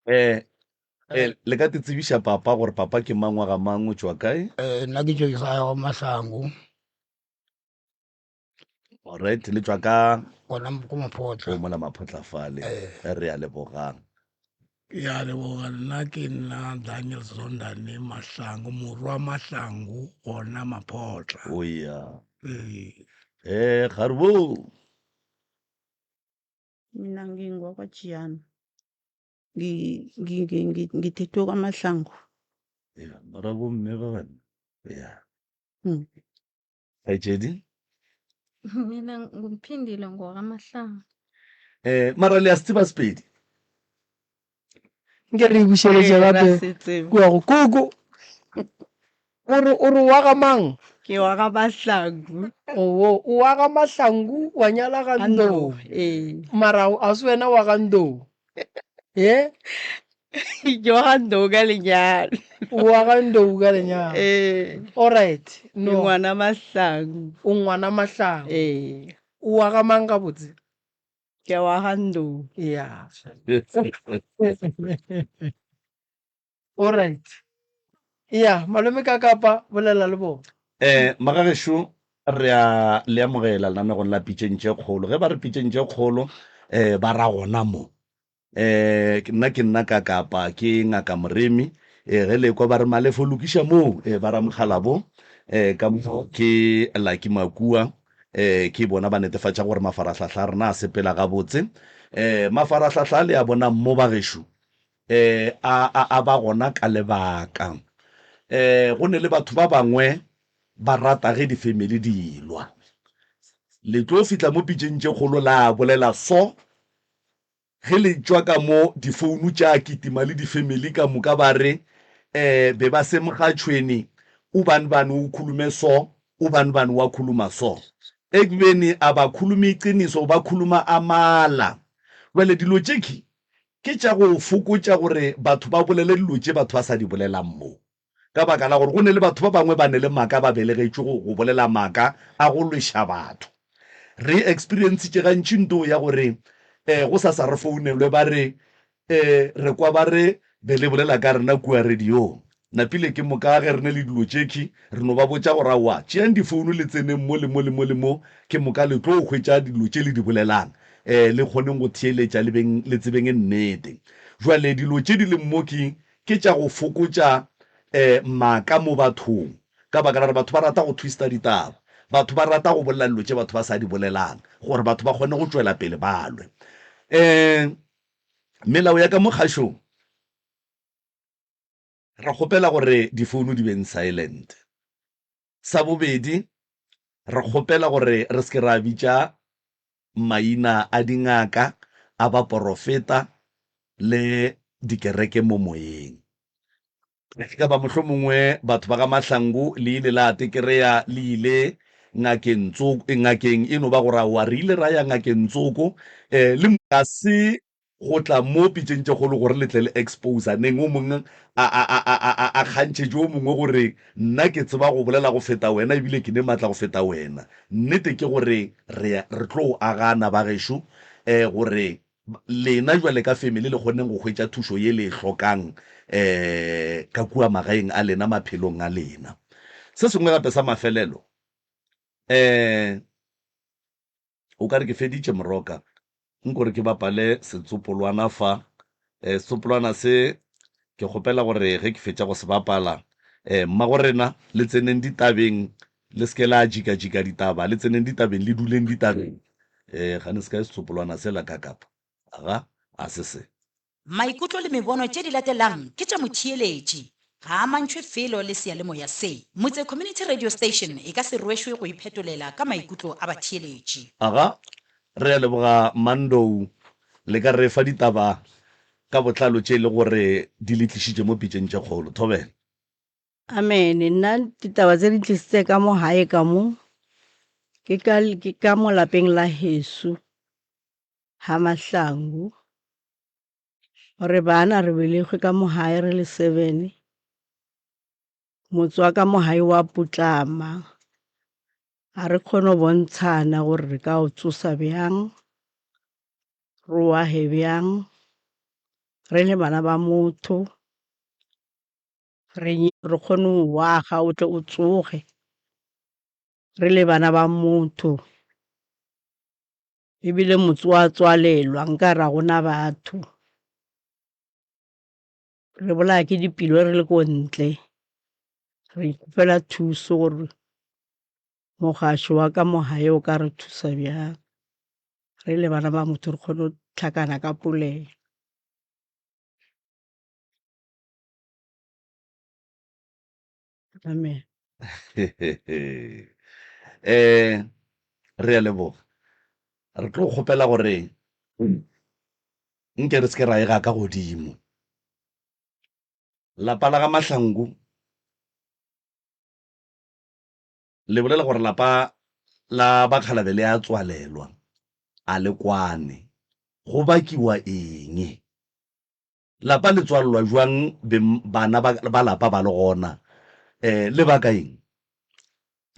Eh, eh, le ka te tsebiša papa gore papa ke mang wa ga mang o tšwa kae? Eh, nna ke Josiah wa Mahlangu. Alright, le tšwa ka Gona ko Maphotla. O mola Maphotla fale. Eh. Re a lebogang. Ke a leboga nna ke nna Daniel Zondane Mahlangu morwa Mahlangu gona Maphotla. O ya. Ee. Eh, garbo. Mina ngingwakwaJiyana. Ngithethwe kwaMahlangu. Ya, mara bomme ba banna. Ya. Mm. Kgaetšedi? Mina nguMphindile ngowakaMahlangu. Eh, mara le a se tseba Sepedi? Nke re e bušeletše Ee, ra gape se tseba. kua go koko. O re o re wa ga mang? Ke wa ga Mahlangu. Oo, o wa ga Mahlangu wa nyala ga Ga Ndou. Ndou, ee. Mara a se wena wa ga Ndou. Ye? Ke wa ga Ndou ka lenyalo. O wa ga Ndou ka lenyalo. Ee. Alright. Ke No. ngwana Mahlangu. O ngwana Mahlangu. Ee. O wa ga mang gabotse? Ke wa ga Ndou. Yeah. Alright. Yeah, malome ka kapa bolela le bona. Eh, magagešo re a le amogela lenanegong la Pitšeng tše Kgolo. Ge ba re Pitšeng tše Kgolo, eh, ba ra gona mo. Eh, nna ke nna ka kapa ke ngaka Moremi. Eh, ge le kwa ba re Malefo lokiša moo, eh, ba ra Mokgalabo. Eh, ka mo ke Lucky Makua. Eh, ke bona ba netefatša gore mafarahlahla a rena a sepela gabotse. Eh, mafarahlahla a le a bonang mo bagešo, eh, a, a, a ba gona ka lebaka. Eh, go ne le batho ba bangwe ba rata ge difemeli di lwa. Le tlo fihla mo pitšeng tše kgolo la bolela so, ge le tšwa ka mo difounu tša kitima le difemeli ka moka ba re, eh, be ba se mokgatšhweni, u bani bani u khulume so, u bani bani wa khuluma so. Ekubeni a ba khulume iqiniso, ba khuluma amala. Bjale dilo tše ki Ke tša go fokotša gore batho ba bolele dilo tše batho ba sa di bolelang mo. Ka baka la gore go ne le batho ba bangwe ba ne le maaka ba belegetšwe go, go bolela maaka a go lweša batho. Re experiencitše gantši nto ya gore um go sa sa re founelwe ba re um re kwa ba re be le bolela ka rena kua radiong. Napile ke moka ge re ne le dilo tšekhwi, re no ba botša gore aowa, tšeang difounu le tseneng mo le mo le mo le mo, ke moka le tlo hwetša dilo tše le di bolelang, um le kgoneng go theeletša le beng le tsebeng nnete. Bjale dilo tše di leng mo ke, ke tša go fokotša um maaka mo bathong, ka baka la gore batho ba rata go twista ditaba, batho ba rata go bolela dilo tše batho ba sa di bolelang, gore batho ba kgone go tšwela pele ba lwe. Um melao ya ka mo kgašong. Re kgopela gore difounu di beng silent. Sa bobedi, re kgopela gore re se ke ra bitša maina a dingaka, a baporofeta le dikereke mo moyeng. E ka ba mohlomongwe batho ba ga Mahlangu le ile la tekereya le ile ngakeng tsoko, ngakeng e no ba gore aowa re ile ra ya ngakeng tsoko, le ga se go tla mo pitšeng tše kgolo gore le tle le exposaneng, o mongwe a, a, a, a, a, a kgantšhetše o mongwe gore nna ke tseba go bolela go feta wena ebile ke ne matla go feta wena. Nnete ke gore re, re tlo agana ba gešo, um gore lena jwale ka family le kgoneng go hwetša thušo ye le e hlokang um ka kua magaeng a lena, maphelong a lena. Se sengwe gape sa mafelelo, um O ka re ke feditše moroka. Nko re ke bapale setsopolwana fa. Eh, setsopolwana se ke kgopela gore ge ke fetša go se bapala, eh, mmagorena le tseneng ditabeng, le se ke la jikajika ditaba, le tseneng ditabeng, le duleng ditabeng. Eh, gane se kae setsopolwana sela ka kapa? Aga, a se se. Maikutlo le mebono tše di latelang ke tša motheeletši. Ga a amantšhwe felo le seyalemoya se. Motse Community Radio Station e ka se rwešwe go iphetolela ka maikutlo a batheeletši. Aga, re a leboga Mandou, le ka re fa ditaba ka botlalo tše e le gore di le tlišitše mo pitšeng tše kgolo. Thobela. Amene. Nna ditaba tse di tlisitse ka mo gae ka mo, ke ka, ke ka mo lapeng la heso, ga Mahlangu. Gore bana re belegwe ka mo gae re le seven, motse wa ka mo gae wa putlama, ga re kgone go bontshana gore re ka o tsosa bjang, re o age bjang. Re le bana ba motho, re re kgone go aga o tle o tsoge. Re le bana ba motho, ebile motse wa tswalelwa nka ra gona batho. Re bolaya ke dipelo re le ko ntle, re ikgopela thuso gore mogašo wa ka mo gae o ka re thusa bjang. Re le bana ba motho re kgone go hlakana ka polelo. Amen. Eh, re a leboga. Re tlo kgopela gore nke re se ke ra e ga ka godimo. Lapa la ga Mahlangu le bolela gore lapa la bakgalabe le a tswalelwa, a le kwane. Go bakiwa eng? Lapa le tswalelwa bjang beng bana ba, ba lapa ba le gona? Um le baka eng?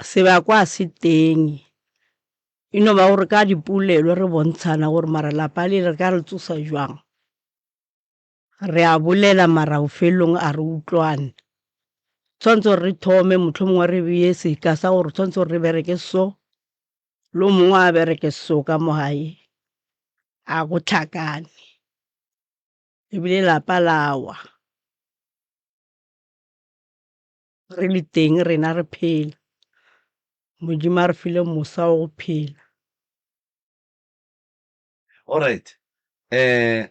Sebakwa se teng. E no ba gore ka dipolelo re bontshana gore mara lapa le re ka le tsosa jwang. Re a bolela mara bofelong a re utlwane. Tshwanetse gore re thome mohlomongwe re beye seka sa gore tshwanetse gore re bereke so, le o mongwe a bereke so ka mo gae, a go hlakane. Ebile lapa la wa. Re le teng rena re phela. Modimo a re file mosa wa go phela. Alright. Eh,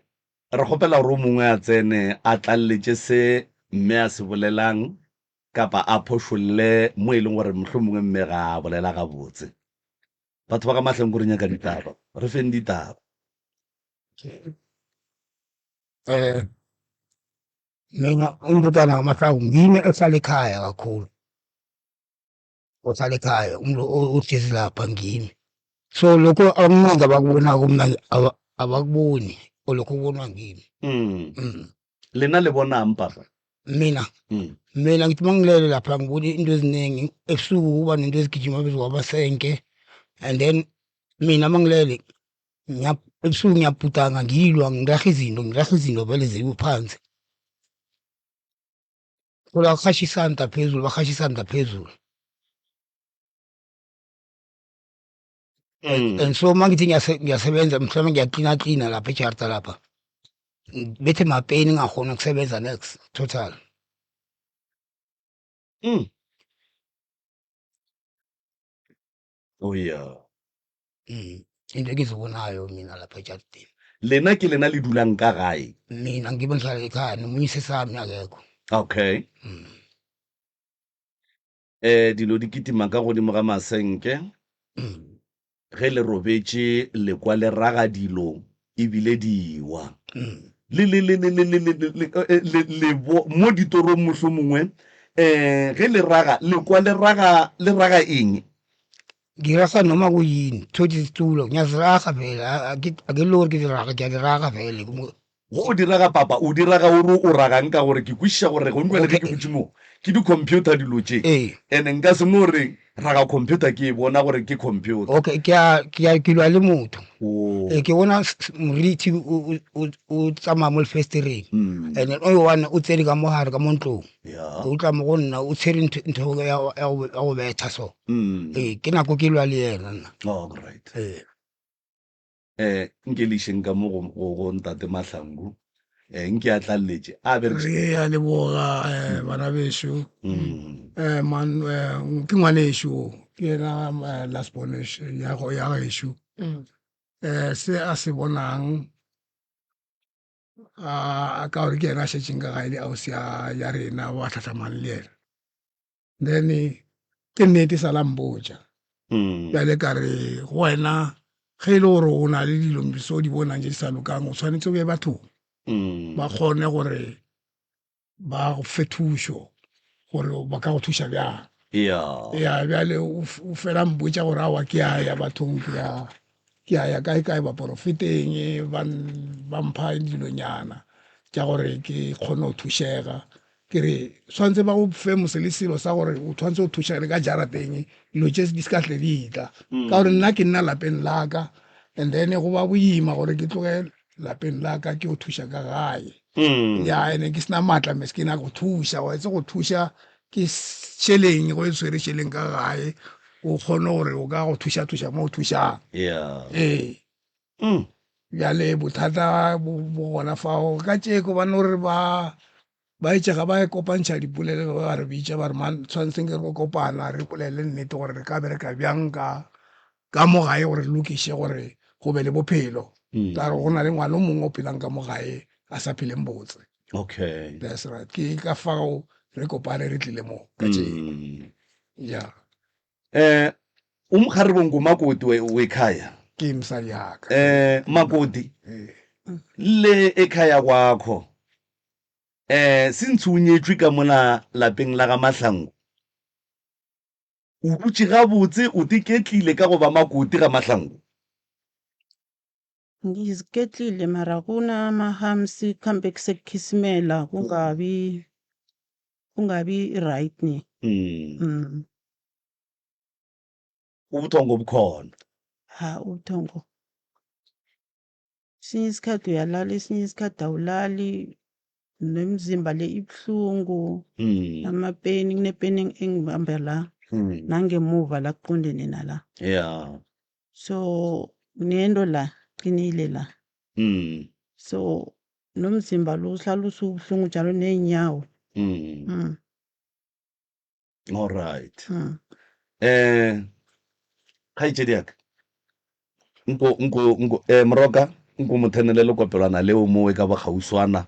re kgopela gore o mongwe a tsene a tlaleletše se mme a se bolelang kapa a phošolle mo e leng gore mohlomongwe mme ga a bolela gabotse. Batho ba ga Mahlangu re nyaka ditaba. Re feng ditaba. Eh mina umntwana kaMahlangu ngimi ohlala ekhaya kakhulu. Ohlala ekhaya umuntu ohlezi lapha ngimi. So lokho abaningi abakubonako mina abakuboni olokho kubonwa ngimi. Mm. Lena le bonang papa? Mina mina ngithi mangilele lapha ngibona into eziningi ebusuku kuba nento ezigijima phezu kwamasenke and then mina mangilele ebusuku ngiyabhudanga ngilwa ngiraha izinto ngiraha izinto vele ziwe phansi. Thola kuhasha isandla phezulu bahasha isandla phezulu. And so uma ngithi ngiyasebenza mhlawumbe ngiyaklina klina lapha ejarta lapha bethe mapeni ngingakhona ukusebenza next total. Oh yeah. Into engizibonayo mina lapha ejardini. Lena ke lena le dulang ka gae? Mina ngibe ngihlala ekhaya nomunye sesami akekho. Okay. Eh dilo di kitima ka godimo ga masenke. Ge le robetše le kwa le raga dilo ebile di wa. Le le le le le le le le eh, le le bo mo ditorong mohlomongwe eh ge le raga le kwa le raga le raga eng? Ngiraga noma kuyini thothi isitulo ngiyaziraga vele akilori ke diraga ke a diraga vele. Go o diraga papa o diraga o re o ragang ka gore ke kwešiša gore go nkwa le ge ke dutše mo ke di-computer dilo tše Ee. and nka se no re raga computer ke e bona gore ke computer. Okay ke a ke a ke lwa le motho. Oh. Ee ke bona morithi o o o tsamaya mo lefestereng. Mm. And then o one o tsene ka mo gare ka mo ntlong. Yeah. O tla mo go nna o tshwere ntho ntho ya ya go ya go betha so. Mm. Ee ke nako ke lwa le yena nna. All right. Ee. Eh, nke le išeng ka mo go, go, go Ntate Mahlangu. Eh, nke a tlaleletše. A be re. Re a leboga eh, bana bešo. Mm. Eh, man, eh, ke ngwanešu o, ke yena eh, last born ya go- ya gešo. Eh, se a se bonang a ka gore ke yena a šetšeng ka gae le ausi ya ya rena wa tlhatlhamang le yena. Then ke nnete sa la mpotša. Mm. Bjale ka re go wena ge e le gore o na le dilo se o di bonang tše di sa lokang o tshwanetse o ye bathong Mm. ba kgone gore ba go fe thušo gore ba ka go thuša bjang. Yeah. Ya bjale o o fela mpotša gore aowa ke a ya bathong ke ya ke a ya kae kae baporofeteng ba ba mpha dilonyana tša gore ke kgone go thušega. Ke re tshwanetse ba go fe mose le selo sa gore o tshwanetse o thušege le ka jarateng dilo tše di se ka tle di tla. Ka gore nna ke nna lapeng la ka and then go ba boima gore ke tloge lapeng la ka ke yo thuša ka gae. Ya ene ke sena maatla mes ke na go thuša wa itse go thuša ke šeleng go e tshwere šeleng ka gae o kgone gore o ka go thuša thuša mo o thušang. Ee. Bjale bothata bo gona fao ka tšeko ba no re ba ba itše ga ba kopantšha dipolelo ba re bitša ba re man tshwanetseng ke re kopana re bolele nnete gore re ka bereka bjang ka ka mo gae gore re lokiše gore go be le bophelo ka gore go na le ngwana o mongwe o phelang ka mo gae a sa pheleng botse. Okay. That's right. Ke ka fao re kopane re tlile mo ka tšeko. Ya. Eh umkgaribo ngumakoti wekhaya. Ke mosadi ya ka. Eh makoti. Le ekhaya kwakho. Eh since o nyetšwe ka mola lapeng la ga Mahlangu. O dutše gabotse o tiketlile ka go ba makoti ga Mahlangu. Ngiziketlile mara kunama-humps khambe kusekukhisimela kungabi kungabi right ni. Ubuthongo bukhona. Ha ubuthongo. Esinye isikhathi uyalala esinye isikhathi awulali nemizimba le ibuhlungu amapeni kunepeni engibamba la nangemuva la kuqondene nala. So nento la qinile la. So nomzimba lo uhlala usubuhlungu njalo neenyawo. All right. Eh kgaetšedi ya ka nko nko nko eh moroka nko mo thenele lekopelwana leo mo e ka ba kgauswana.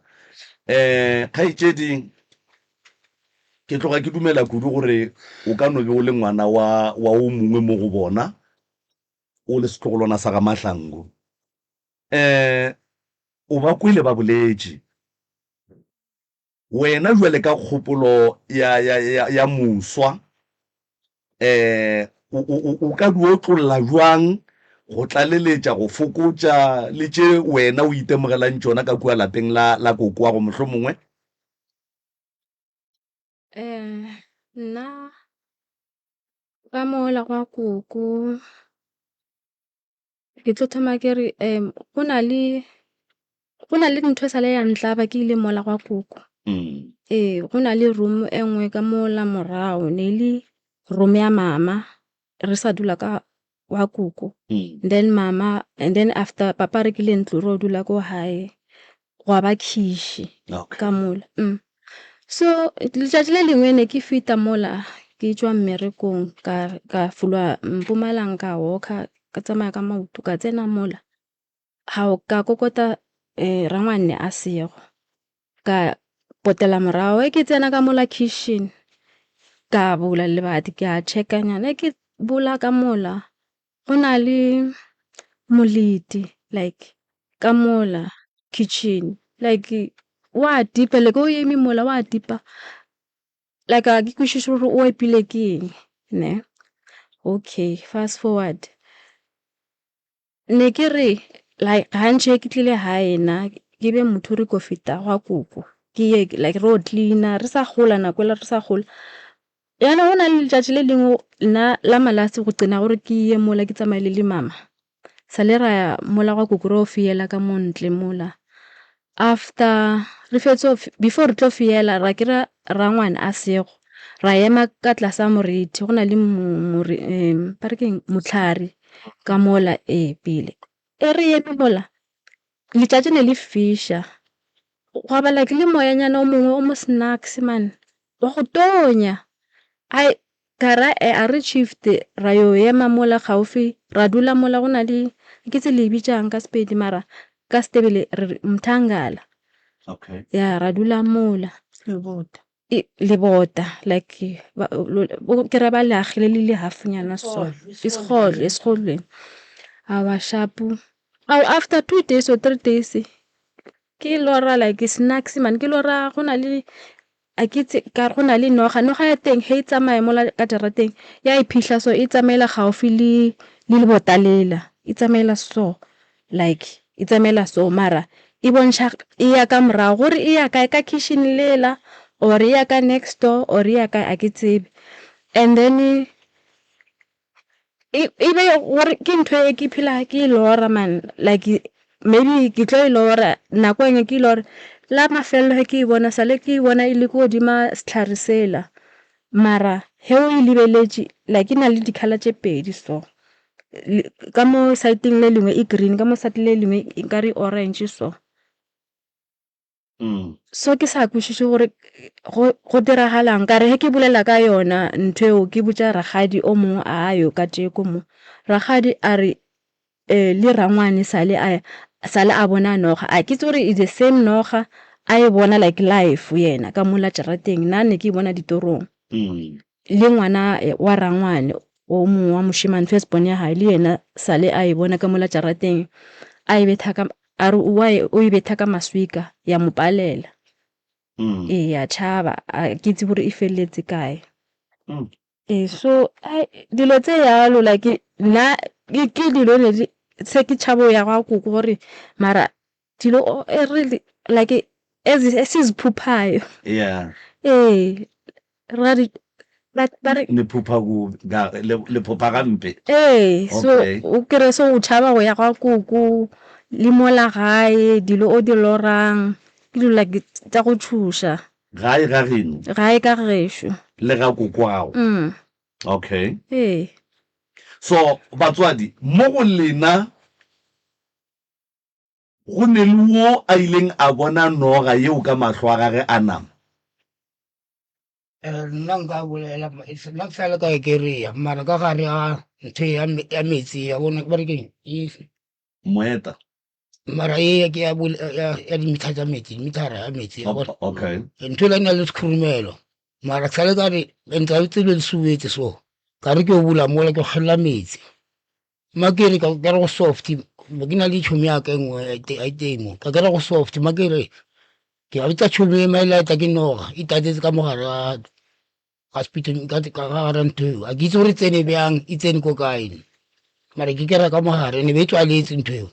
Eh kgaetšedi ke tloga ke dumela kudu gore o ka no be o le ngwana wa wa o mongwe mo go bona o le setlogolwana sa ga Mahlangu. Eh o ba kwele ba boletše. Wena bjale ka kgopolo ya, ya, ya, ya moswa, eh, o, o, o ka di otlolla bjang go tlaleletša, go fokotša le tše wena o itemogelang tšona ka kua lapeng la, la kokoago mohlomongwe? Eh, nna ka mola gwa koko Ke tlo thoma ke re go na le go na le ntho e sa le ya ntlaba ke ile mola gwa koko. Ee, go na le room e nngwe ka mola morago ne le room ya mama re sa dula ka wa koko. Then mama and then after papa a rekile ntlo re yo dula ko hae gwa ba khiši ka mola. So letšatši le lengwe ne ke feta mola ke tšwa mmerekong ka ka fologa Mpumalanga ka walker ka tsamaya ka maoto ka tsena mola hao ka kokota rangwane a sego ka potela morago ge ke tsena ka mola kitchen ka bula lebati ke a check-a nyana ge ke bula ka mola go na le moleti like ka mola kitchen like wa tipa like o eme mola wa tipa like ga ke kwešiše gore o epile ke eng ne. Okay fast forward ne ke re like gantši ge ke tlile gae nna ke be motho re ko feta gwa koko ke ye like re yo cleaner re sa gola nako ela re sa gola. Jaanong go na le letšatši le lengwe nna la malast go qena gore ke ye mola ke tsamaye le le mama sa le ra ya mola gwa koko re yo fiela ka mo ntle mola. After re fetso before re tlo fiela ra kry-a rangwane a sego ra ema ka tlasa morithi go na le ba re ke eng mohlare ka mola ee pele. E re eme mola letšatši ne le fiša gwa ba like le moyanyana o mongwe o mo snaaks man wa go tonya. Ai ka ra a re shift-e ra yo ema mola gaufi ra dula mola go na le ga ke tsebe le e bitšang ka Sepedi mara ka Setebele re re mthangala. Okay. Ya ra dula mola. Lebota. Lebota like o kry-a ba le agile le le half nyana so. Isirhodlo, esirhodlweni. Aowa sharp. Ao after 2 days or 3 days ke lora like snacks man ke lora go na le a ke itse ka re go na le noga, noga ya teng ge e tsamaya mola ka jarateng ya iphihla so e tsamaela gaufi le le lebota lela e tsamaela so like e tsamaela so mara e bontšha e ya ka morago gore e ya kae ka kitchen lela or e ya ka next door or e ya kae a ke tsebe and then e e be gore ke ntho e ke phela ke e lora man like maybe ke tlo e lora nako e nngwe ke e lore. La mafelelo ge ke e bona, sale ke e bona e le ko godima sehlare sela. Mara ge o e lebeletše, like e na le di-colour tše pedi so. Ka mo side-eng le lengwe e green, ka mo side le lengwe nkare e orange so. So ke sa kwešiše gore go go diragalang, ka re ge ke bolela ka yona ntho eo ke botša rakgadi o mongwe a yo kajeko mo, rakgadi a re le rangwane sale a sale a bona noga, a ke tsebe gore is the same noga a e bona like life yena ka mola jarateng, nna ne ke e bona ditorong. Le ngwana wa rangwane o mongwe wa mošemane first born ya hae le yena sale a e bona ka mola jarateng a e betha ka a re o o e betha ka maswika ya mo palela. Ee ya tšhaba a ke itse gore e feleletse kae. Ee so dilo tse yalo like nna ke dilo ne di se ke tšhaba go ya ga koko gore mara dilo really like esiziphuphayo. Yeah. Ee, ra di ba ba re Le phupha ku ga le le phupha gampe. Ee, so Okay. o kry-e so o tšhaba go ya ga koko le mola gae dilo o di lorang ke dilo like tša go tšhoša. Gae ga geno? Gae ka gešo. Le ga kokwago? Mm. Okay. Ee. So batswadi mo go lena Go ne le wo a ileng a bona noga yeo ka mahlo a gage a nama. Nna nka bolela, nna ke sa le ka e kereya, mara ka gare ga ntho ya ya metsi ya bona ba re keng e Moeta. Mara e ke ya ya ya di-meter tsa metsi, mithara ya metsi ya bona. Okay. Ntho e la na le sekhurumelo, mara ke sa le ka re ntse le tsebe le subetse so, ka re ke yo bula mola ke kgella metsi. Makere ka ka re go soft be ke na le tšhomi ya ka e nngwe a e teng mo ka kry go soft makere ke a bitsa tšhomi e maelaeta ke noga e tatetse ka mogare ga ga sepitong ka gare ntho eo a ke itse gore e tsene bjang e tsene ko kae mara ke kry ka mogare ne be e tswaletse ntho eo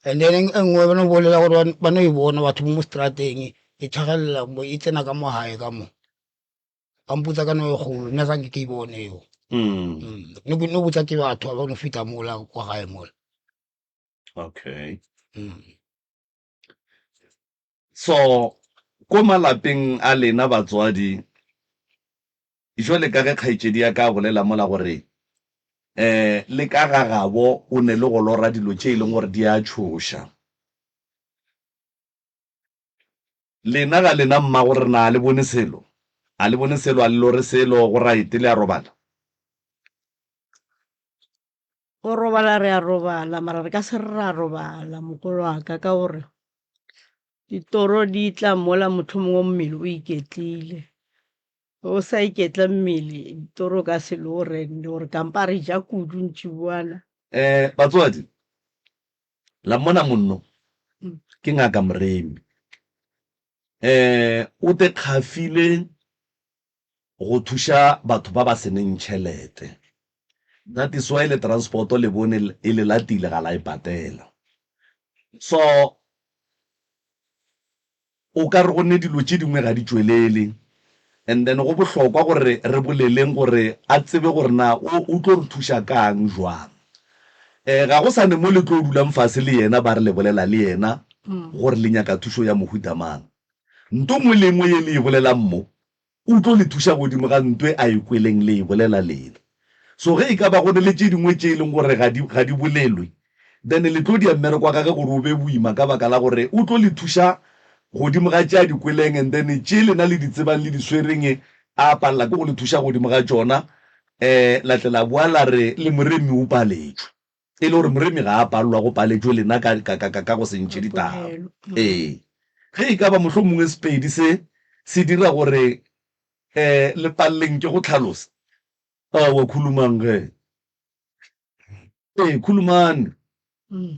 and then e nngwe ba no bolela gore ba no e bona batho mo strateng e tlhagelela e tsena ka mo gae ka mo Ba mpotsa ka no e kgolo, nna sa nke ke e bone eo. Mm. No ke no botsa ke batho ba no feta mola kwa gae mola. Okay. Mm. So ko malapeng a lena batswadi jwale ka ge kgaetšedi ya ka a bolela mola gore eh le ka ga gabo o ne le go lora dilo tše e leng gore di a tšhoša. Lena ga lena mmago rena a le bone selo, a le bone selo, a le lore selo, go right le a robala. Go robala re a robala mara re ka se re ra robala mogolo wa ka ka gore ditoro di tla mola mohlomongwe mmele o iketlile. Ge o sa iketla mmele ditoro o ka se lore gore kampa re ja kudu ntšiboana. Um batswadi La mmona monno ke Ngaka Moremi. Um o te kgafile go thuša batho ba ba se neng tšhelete. That is why le transport le bone e le latile ga la e patela. So O ka re go ne dilo tše dingwe ga di tšwelele and then go bohlokwa gore re boleleng gore a tsebe gore na o o tlo re thuša kang jwang. Um ga go sa ne mo le tlo dulang fase le yena ba re le bolela le yena gore le nyaka thušo ya mohuta mang. Nto nngwe le nngwe ye le e bolelang mo O tlo le thuša godimo ga nto e a e kweleng le e bolela lena. So ge e ka ba go ne le tše dingwe tše e leng gore ga di, ga di bolelwe, then le tlo dia mmereko wa gage gore o be boima ka baka la gore o tlo le thuša godimo ga tše a di kweleng and then tše lena le di tsebang le di swereng a palela ke go le thuša godimo ga tšona, um la tle la boa la re le Moremi o paletšwe. E le gore Moremi ga a palelwa go paletšwe lena ka, ka, ka, ka go se ntšhe ditaba. Ee. Ge e ka ba mohlomongwe Sepedi se se dira gore um le paleleng ke go hlalosa, aowa khulumang ge. Ee, khulumane.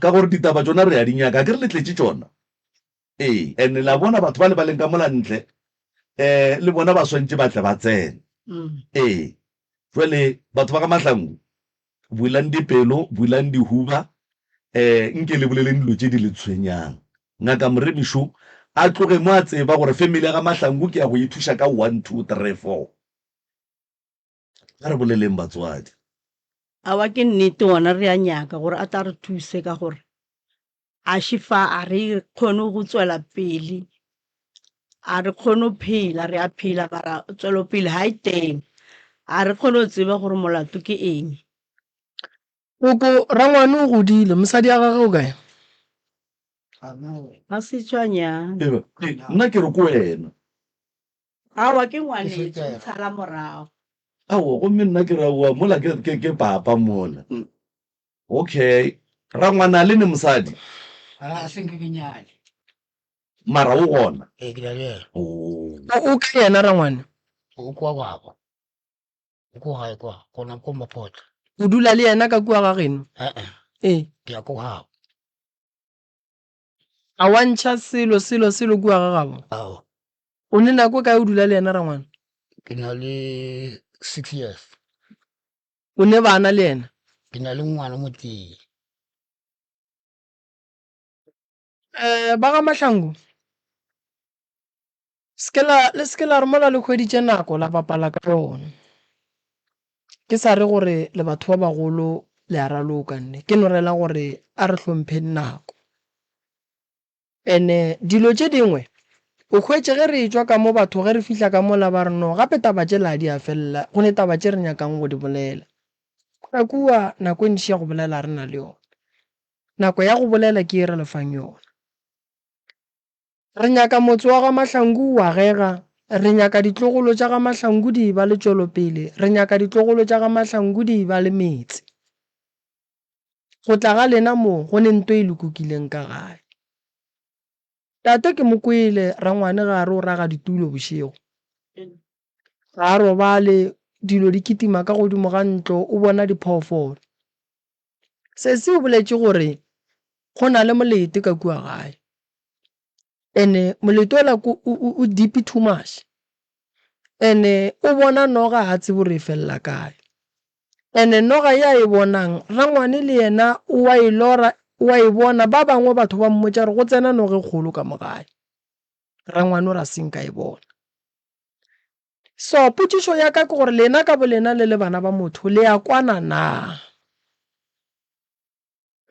Ka gore ditaba tšona re a di nyaka, akere le tletše tšona? Ee, and la bona batho ba le ba leng ka mola ntle, um le bona ba swantše ba tle ba tsene. Ee, jwale batho ba ga Mahlangu, Bulang dipelo, bulang dihuba, eh, nke le boleleng dilo tše di le tshwenyang. Ngaka Moremi šo a tloge mo a tseba gore family ya ga Mahlangu ke ya go e thuša ka one, two, three, four. A re boleleng batswadi. Aowa ke nnete gona re a nyaka gore a tla re thuse ka gore. A še fa a re kgone go tswela pele, a re kgone go phela, re a phela mara tswelopele ga e teng. A re kgone go tseba gore molato ke eng. Koko, rangwane o godile, mosadi ya gagwe o kae? Ga se tšwa nyana. Eba, nna ke re ko wena. Aowa ke ngwanetšo, o tshala morago. Aowa, gomme nna ke re aowa, mola ke, ke, ke papa mola. Okay, rangwana le ne mosadi? A se nke ke nyale. Mara o gona? Ee, ke na le yena. Oh. O, o kae yena rangwane? O kwa gwabo. O ko gae kwa, gona ko Mapotla. O dula le yena ka kua ga geno? Eh-eh. Ee. Ke ya ko gabo. A wa ntšha selo, selo, selo kua ga gabo? Ao. O ne nako e kae o dula le yena rangwane? Ke na le six years. O ne bana le yena? Ke na le ngwana motee. Eh, ba ga Mahlangu, se ke la, le se ke la re mola le hweditše nako la bapala ka yona. Ke sa re gore le batho ba bagolo le a raloka nne, ke no rela gore a re hlompheng nako. Ene dilo tše dingwe o hwetše ge re etšwa ka mo batho ge re fihla ka mola ba re no gape taba tšela di a felela go ne taba tše re nyakang go di bolela. Ka kua nako e ntši ya go bolela ga re na le yona. Nako ya go bolela ke ye re le fang yona. Re nyaka motse wa ga Mahlangu o agega, re nyaka ditlogolo tša ga Mahlangu di eba le tšwelopele, re nyaka ditlogolo tša ga Mahlangu di eba le metse. Go tla ga lena mo go ne nto e le kukileng ka gae. Tate ke mo kwele rangwane ga a re o raga ditulo bošego. Ga a robale, dilo di kitima ka godimo ga ntlo, o bona diphoofolo. Sesi o boletše gore go na le molete ka kua gae. Ene molete ola ko o, o, o deep too much. Ene o bona noga ga tsebe gore e felela kae. Ene noga ye a e bonang, rangwane le yena o a e lora, o a e bona, ba bangwe batho ba mmotša gore go tsena noga e kgolo ka mo gae. Rangwane o re a se nka e bona. So, potšišo ya ka ke gore lena ka bolena le le bana ba motho, le a kwana na?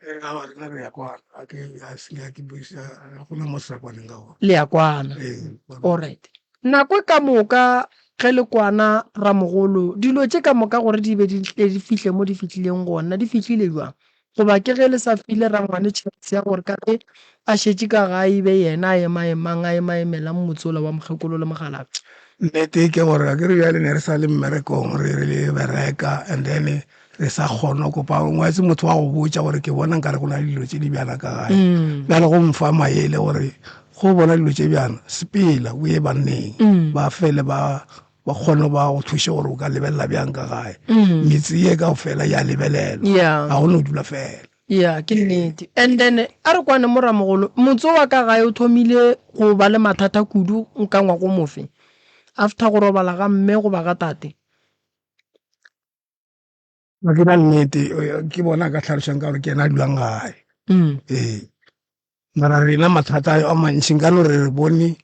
Ee, aowa, rena re a kwana. Ga ke, ga se ga ke buisa, ga gona mo re sa kwaneng ka gona. Le a kwana. Ee, kwana. Alright. Nako e ka moka ge le kwana, ramogolo, dilo tše ka moka gore di be di tle di fihle mo di fihlileng gona, di fihlile bjang? Goba ke ge le sa file rangwane chance ya gore ka ge a šetše ka gae e be yena a emaemang, a emaemelang motse wola wa mokgekolo le mokgalabje? Nnete ke gore akere bjale ne re sa le mmerekong, re re bereka and then re sa kgona go kopa ngwetse motho wa go botša gore ke bona nkare go na le dilo tše di bjana ka gae mm. bjale go mfa maele gore go bona dilo tše bjana sepela o ye banneng mm. ba fele ba ba kgone ba go thuše gore o ka lebelela bjang ka gae mm. metse ye kao fela ya lebelelwa ga go no dula fela ya ke nnete and then a re kwane moramogolo motse wa ka gae o thomile go ba le mathata kudu nka ngwago mofe after go robala ga mme goba ga tate Ga ke na nnete ke bona a ka tlhalošang ka gore ke ena a dulang gae mm. ee mara rena mathata a mantšhi nka no re re bone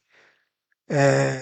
um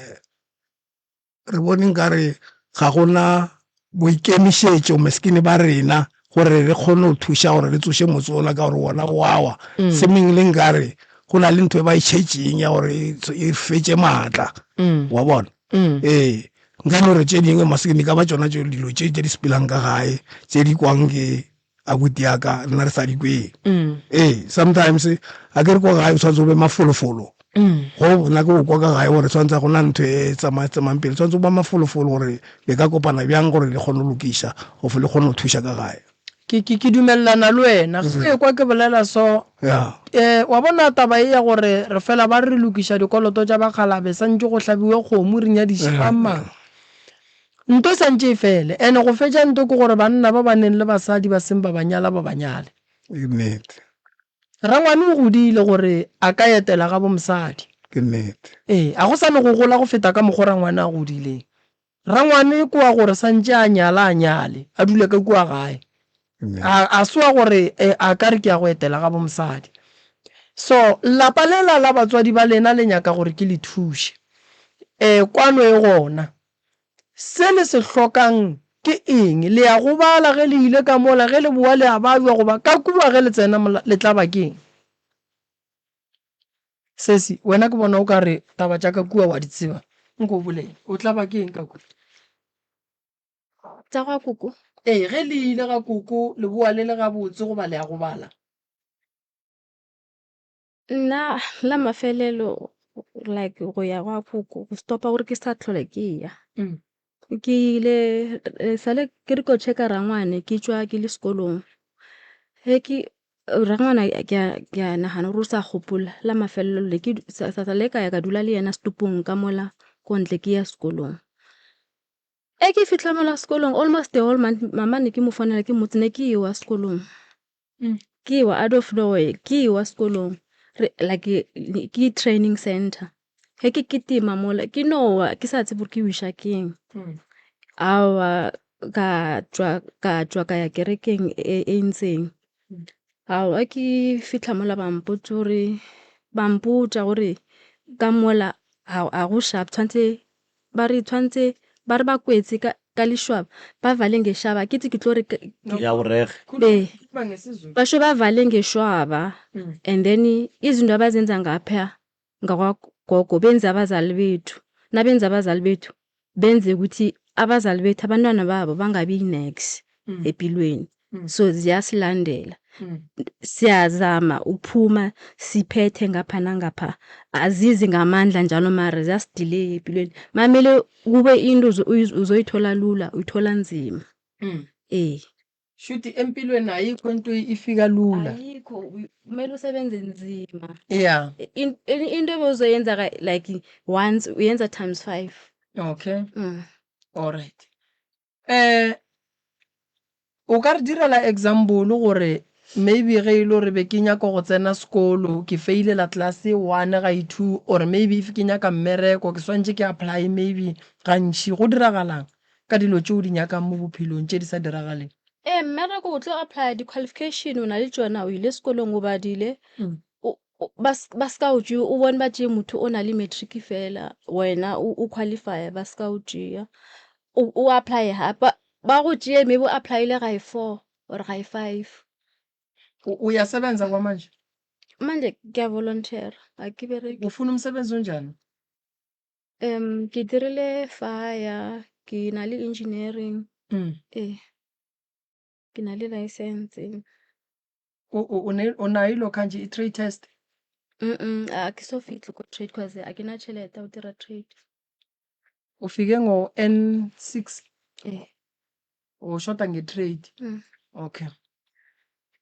re bone nkare ga gona boikemišetšo meskene ba rena gore re kgone go thuša gore re tsoše motse ola ka gore wona go awa mm. se mengwe le nkare go na le ntho e ba e tšhetšeng ya gore e, e fetše maatla mm. wa bona mm. ee nka no re tše dingwe masekene ka ba tšona tše dilo tše tše di sepelang ka gae tše di kwang ke abuti ya ka rena re sa di kweng mm. ee sometimes a ke re kwa gae o tshwanetse o be mafolofolo mm. go nna ke o kwa ka gae gore tshwanetse go na ntho e tsamaya tsamayng pele tshwanetse o ba mafolofolo gore le ka kopana bjang gore le kgone go lokiša gofe le kgone go thuša ka gae Ke, ke, ke dumelelana le wena. Ge ekwa ke bolela so, Yeah. eh, wa bona taba ye ya gore re fela ba re re lokiša dikoloto tša bakgalabe, santše go hlabiwe kgomo re nyadiše mang mang. Nto e santše e fele. Ene go fetša nto ke gore banna ba ba neng le basadi ba seng ba ba nyala ba ba nyale. Ke nnete. Rangwane o godile gore a ka etela gabo mosadi. Ke nnete. Ee, a go sa no go gola go feta ka mokgo rangwane a godileng. Rangwane ke wa gore santše a nyala a nyale, a dule ka kua gae. A, a se wa gore e, a ka re ke ya go etela gabo mosadi. So, lapa lela la batswadi ba lena le nyaka gore ke le thuše. E, kwano e gona. Se le se hlokang ke eng? Le ya gobala ge le ile ka mola, ge le boa le a babja goba ka kua ge le tsena mola le tlaba ke eng? Sesi, wena ke bona o ka re taba tša ka kua wa di tseba. Nko o bolele. O tla ba ke eng ka kua? Tša ga koko? Ee, ge le ile ga koko le boa le le gabotse goba le a gobala? Nna la mafelelo like go ya gwa koko go stopa gore ke sa tlhole ke ya. Ke ile sale ke re ko checka rangwane ke tšwa ke le sekolong. Ge ke rangwana ke a ke a nagana gore o sa gopola la mafelelo le ke sa sa le ka ya ka dula le yena setupong ka mola ko ntle ke ya sekolong. E ke fihla mola sekolong almost the whole month mama ne ke mo founela ke mmotse ne ke ewa sekolong. Ke ewa out of nowhere ke ewa sekolong re like ke training center. Ge ke kitima mola ke no wa ke sa tsebe gore ke wiša keng. Aowa ka tšwa ka tšwa ka ya kerekeng e e ntseng. Aowa ke fihla mola ba mpotša gore ba mpotša gore ka mola ga go sharp tshwantse ba re tshwantse ba re ba kwetse ka ka lešwaba ba vale ngešaba ke tse ke tlo re Ya borege. Ee basho ba vale ngeshwaba and then izinto abazenza ngapha ngakwagogo benze abazali bethu nabenza abazali bethu benze ukuthi abazali bethu abantwana babo bangabi nex empilweni so ziyasilandela siyazama ukuphuma siphethe ngapha nangapha azizi ngamandla njalo mara ziyasidelay empilweni mamele kube into uzoyithola lula uyithola nzima ee. Shuthi empilweni ayikho into ifika lula. Ayikho kumele usebenze nzima. Yeah. Into ebewuzoyenza like once uyenza times 5. Okay. All right. Eh o ka re direla example gore maybe ge e le gore be ke nyaka go tsena sekolo ke failela class 1 ga e 2 or maybe if ke nyaka mmereko ke swantše ke apply maybe gantši go diragalang? ka dilo tše o di nyakang mo bophelong tše di sa diragaleng? Ee, mmereko o tlo applya di-qualification o na le tšona, o ile sekolong o badile, o, o, ba, ba se ka o tšea, o bone ba tšee motho o na le matric fela, wena o, o qualifya ba se ka o tšea. O, o applye gape, ba go tšee maybe o applyile ga e four or ga e five. O, uyasebenza kwamanje? Manje ke a volunteer-a, ga ke bereke. Ufuna umsebenzi onjani? Um ke dirile fire, ke na le engineering. Mm. Ee. Ke na le license. O o o ne o nayo lokha nje i-trade test? Mm a ke so fihle ko trade cause a ke na tšhelete ya go dira trade. O fike ngo-N 6? Ee. O shota nge-trade? Mm. Okay.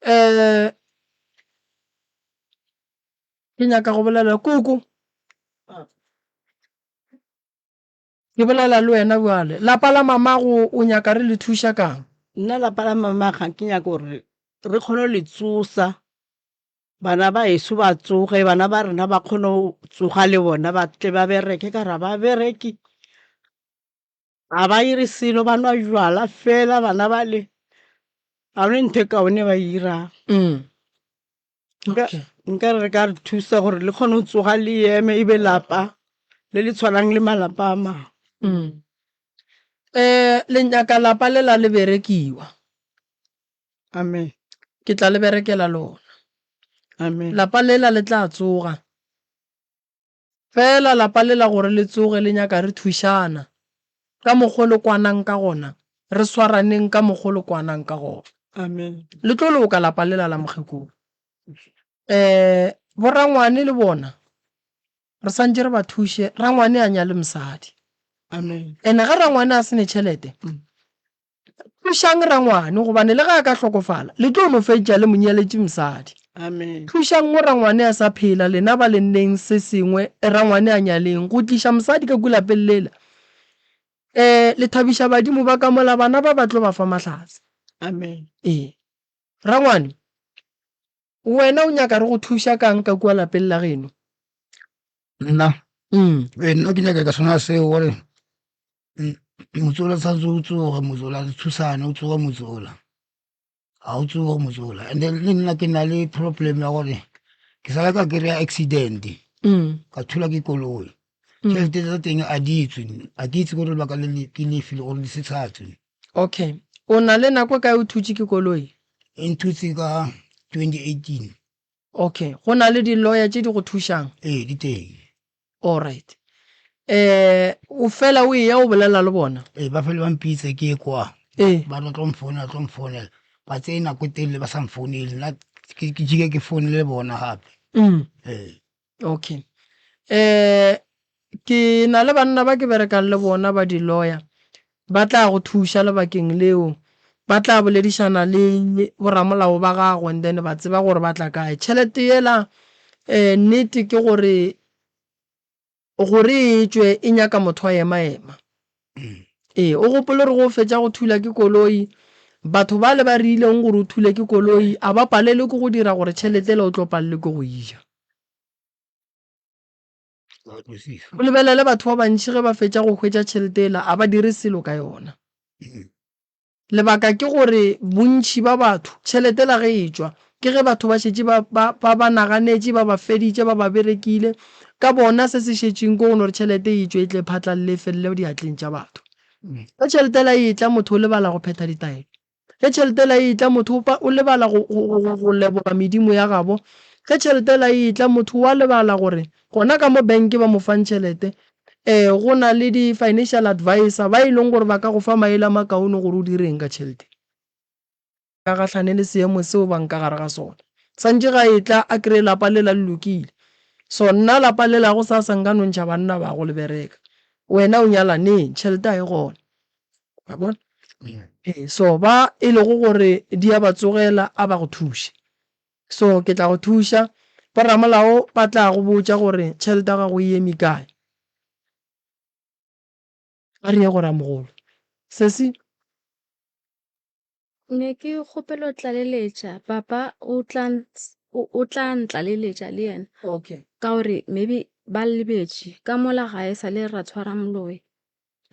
Eh Ke nyaka go bolela koko. Ke bolela le wena bjale. Lapa la mamago o nyaka re le thuša kang? Nna lapa la mama ga ke nyaka gore re kgone go le tsosa, bana ba heso ba tsoge, bana ba rena ba kgone go tsoga le bona ba tle ba bereke ka gore ga ba bereke, ga ba ire selo ba nwa jwala fela bana bale, ga gona ntho e kaone ba e irang. Nka Okay. nka re re ka re thusa gore le kgone go tsoga le eme e be lapa le le tshwanang le malapa a mangwe. Mm. Eh, le nyaka lapa le la le berekiwa. Amen. Ke tla le berekela lona. Amen. Lapa lela le tla tsoga. Fela lapa lela gore le tsoge le nyaka re thušana ka mokgo le kwanang ka gona, re swaraneng ka mokgo le kwanang ka gona. Amen. Le tlo loka lapa lela la mokgekolo. Um borangwane le bona re santše re ba thuše, rangwane a nyale mosadi. Amen. Ene ge rangwane a se ne tšhelete, Thušang rangwane gobane le ge a ka hlokofala le tlo no fetša le mo nyaletše mosadi. Amen. Thušang mo rangwane a sa phela lena ba le nneng se sengwe rangwane a nyaleng go tliša mosadi ka kua lapeng lela. Eh le thabiša badimo ba ka mola bana ba ba tlo ba fa mahlatse. Amen. Ee. Rangwane wena o nyaka re go thuša kang ka kua lapeng la geno? Nna? Mm. Ee nna ke nyaka ka sona seo gore Motse ola tshwanetse o tsoge motse ola re thusane o tsoge motse ola ga o tsoge motse ola and then le nna ke na le problem ya gore ke sala ka kry-a accident ka thula ke koloi tšhelete tsa teng a di tswe a ke itse gore lebaka le ke lefe le gore di se sa tswe Okay o na le nako e kae o thutše ke koloi? E nthutse ka 2018. Okay, go na le di-lawyer tše di go thušang? Ee, di teng. Alright. Eh, o fela o eya o bolela le bona? Ee, ba fele ba mpitse ke ye kwa. Ee. Ba re tlo mfounela, tlo mfounela. Ba tseye nako e telele ba sa mfounele, nna ke ke jike ke founele bona gape. Mm. Ee. Okay. Eh, ke na le banna ba ke berekang le bona ba di-lawyer, ba tla go thuša lebakeng leo. Ba tla boledišana le boramolao ba gago and then ba tseba gore ba tla kae. Tšhelete yela eh nnete ke gore gore e tšwe e nyaka motho wa ema-ema. Ee, o gopole gore go fetša go thula ke koloi, batho bale ba rileng gore o thule ke koloi a ba palelwe ke go dira gore tšhelete yela o tlo palelwe ke go e ja. O lebelele batho ba bantši ge ba fetša go hwetša tšhelete yela a ba dire selo ka yona. Lebaka ke gore bontši ba batho tšhelete yela ge e tšwa ke ge batho ba šetše ba ba ba ba naganetše ba ba feditše ba ba berekile ka bona se se šetšeng ke go no re tšhelete e tšwe e tle e phatlalele e felele diatleng tša batho. Ge tšhelete yela e etla motho o lebala go phetha ditaelo. Ge tšhelete ela e etla, motho o, o lebala go, go, go, go leboga medimo ya gabo. Ge tšhelete ela e etla, motho o a lebala gore gona ka mo bank ba mo fang tšhelete, um go na le di-financial advisor ba e leng gore ba ka go fa maele a makaone gore o dire eng ka tšhelete. Ba gahlane le seemo seo ba nka gare ga sona. Santše ga etla a kry-e lapa lela le lokile. So nna lapa lela gosasa nka no ntšha banna ba go le bereka. Wena o nyala neng? Tšhelete ga e gona. Wa bona? Ee, so ba e lego gore di a ba tsogela a ba go thuše. So ke tla go thuša, boramolao ba tla go botša gore tšhelete ya gago e eme kae. A re ye go ramogolo. Sesi? Ne ke kgopela go tlaleletša, papa o tla o tla ntlaleletša le yena. Okay. Ka gore maybe ba lebetše ka mola gae sa le ra tshwara moloi.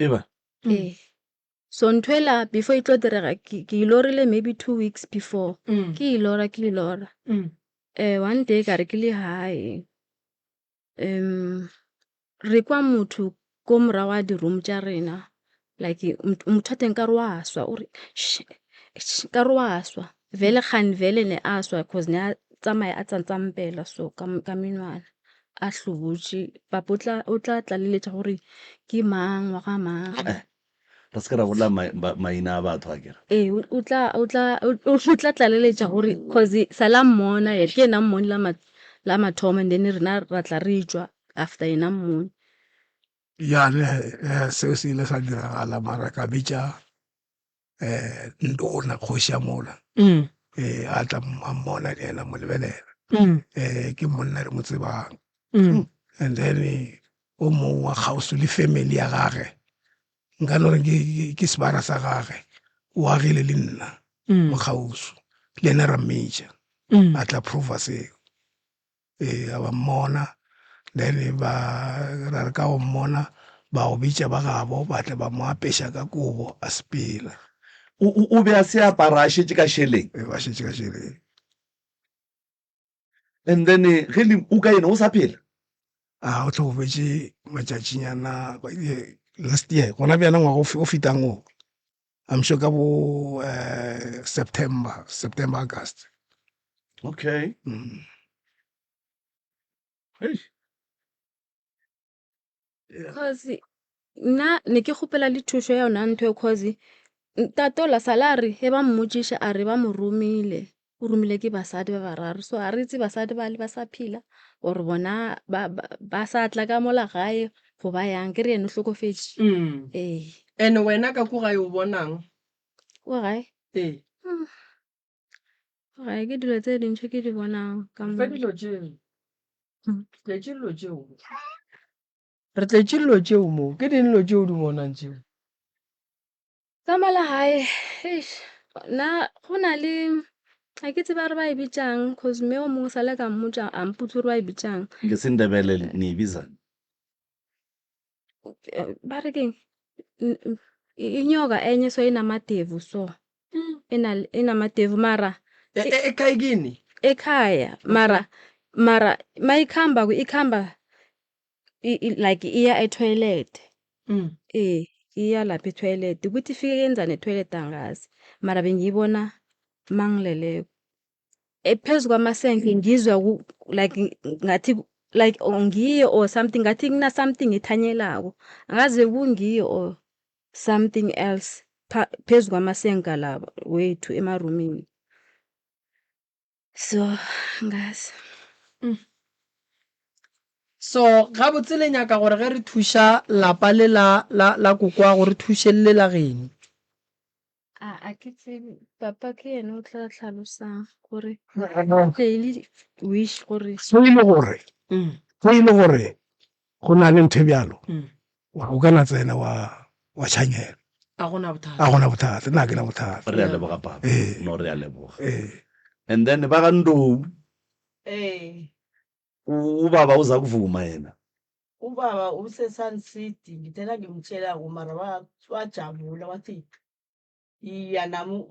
Eba. Ee. So ntho ela before e tlo direga ke ke e lorile maybe 2 weeks before. Ke e lora ke e lora. One day ka re ke le hae Re kwa motho ko morago ga di-room tša rena like motho wa teng nkare wa swa o re nkare wa swa vele kgane vele ne a swa cause ne a tsamaya a tsantsampela so ka menwana a hlobotše. Papa o tla tlaleletša gore ke mang wa ga mang. Re se ke ra bolela maina a batho akere. Ee, o tla o tla o tla tlaleletša gore cause sa la mmona yena ke yena mmone la la mathomo and then rena ra tla re tšwa after yena mmone. Ya ne seo se ile sa diragala mara ka bitša um ntona kgoši ya mola um a tla a mmona le yena mo lebelela um ke monna re mo tsebang and then o mongwe wa kgauswi le family ya gage nka no re ke sebara sa gage o agile le nna mo kgauswi le yena ra mmitša a tla prova seo ee a ba mmona then ba ra re ka go mmona ba go bitša ba gabo ba tle ba mo apeša ka kobo a sepela o be a se apara a šetše ka šeleng ee ba šetše ka šeleng and then ge le o ka yena o sa phela a o tlhokofetše matšatšinyana last year gona bjana ngwaga o fetang o I'm sure ka bo uh, September, September, August. Okay. Hey. Cause nna ne ke kgopela le thušo ya yona ntho e cause ntate ola sala a re ge ba mmotšiša a re ba mo romile o romile ke basadi ba bararo so a re itse basadi ba le ba sa phela or bona ba, ba, ba sa tla ka mola gae go ba yang ke re yena o hlokofetše ee And wena ka ko gae o bonang? Ko gae? Ee. Ko gae ke dilo tse dintši ke di bonang ka mo. Fe dilo tšeo. Tletše dilo tšeo. Re tletše dilo tšeo mo. Ke ding dilo tšeo o di bonang tšeo? Ka mola gae, eish, nna go na le ga ke tsebe ba re ba e bitšang cause mme o mongwe sa le ka mmotša a mpotse gore ba e bitšang. NgesiNdebele niyibiza? Ba re keng? Inyoka enye so inamadevu so, inamadevu mara Ekhaya kini? Ekhaya mara mara mayikhamba ikhamba like iya e-toilet. Ee, iya lapha e-toilet. Ukuthi ifike yenzani e-toilet angazi, mara bengiyibona mangileleko. Phezu kwamasenke ngizwa like ngathi like ngiyo or something ngathi kuna something ethanyelako. Angazi kungiyo or something else phezu kwamasenka la wethu emarumini. So angazi. So gabotse le nyaka gore ge re thuša lapa le la la la kokwago re thuše le la geno? A a ke tsebe papa ke yena o tla tlhalosang gore daily wish gore Ge e le gore ge e le gore go na le ntho e bjalo o ka na tsena wa wa tšhanyela A gona bothata. A gona bothata nna ke na bothata. Re a leboga papa. Ee. No re a leboga. Ee. And then ba ga Ndou Ee. Ubaba uza kuvuma yena. Ubaba use-Sun City ngithe nangimtjelako mara wajabula wathi iya nami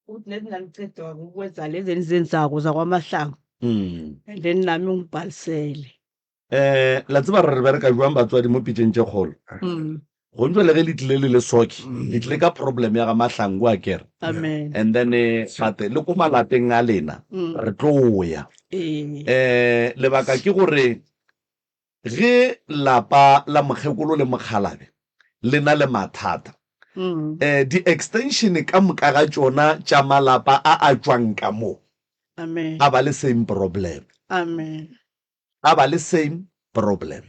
uthi nethi nangicedwako ukwenza lezi enizenzako zakwaMahlangu and then nami ungibhalisele. Eh, la tseba re re bereka jwang batswadi mo pitšeng tše kgolo. Go ntšwa le ge le tlile le le soki, le tlile ka problem ya ga Mahlangu a kere. Amen. And then eh, gate le ko malapeng a lena re tlo ya. Ee. Eh, lebaka ke gore ge lapa la mokgekolo le mokgalabe le na le mathata, eh, di-extension ka moka ga tšona tša malapa a a tšwang ka mo Amen. a ba le same problem. Amen. A ba le same problem.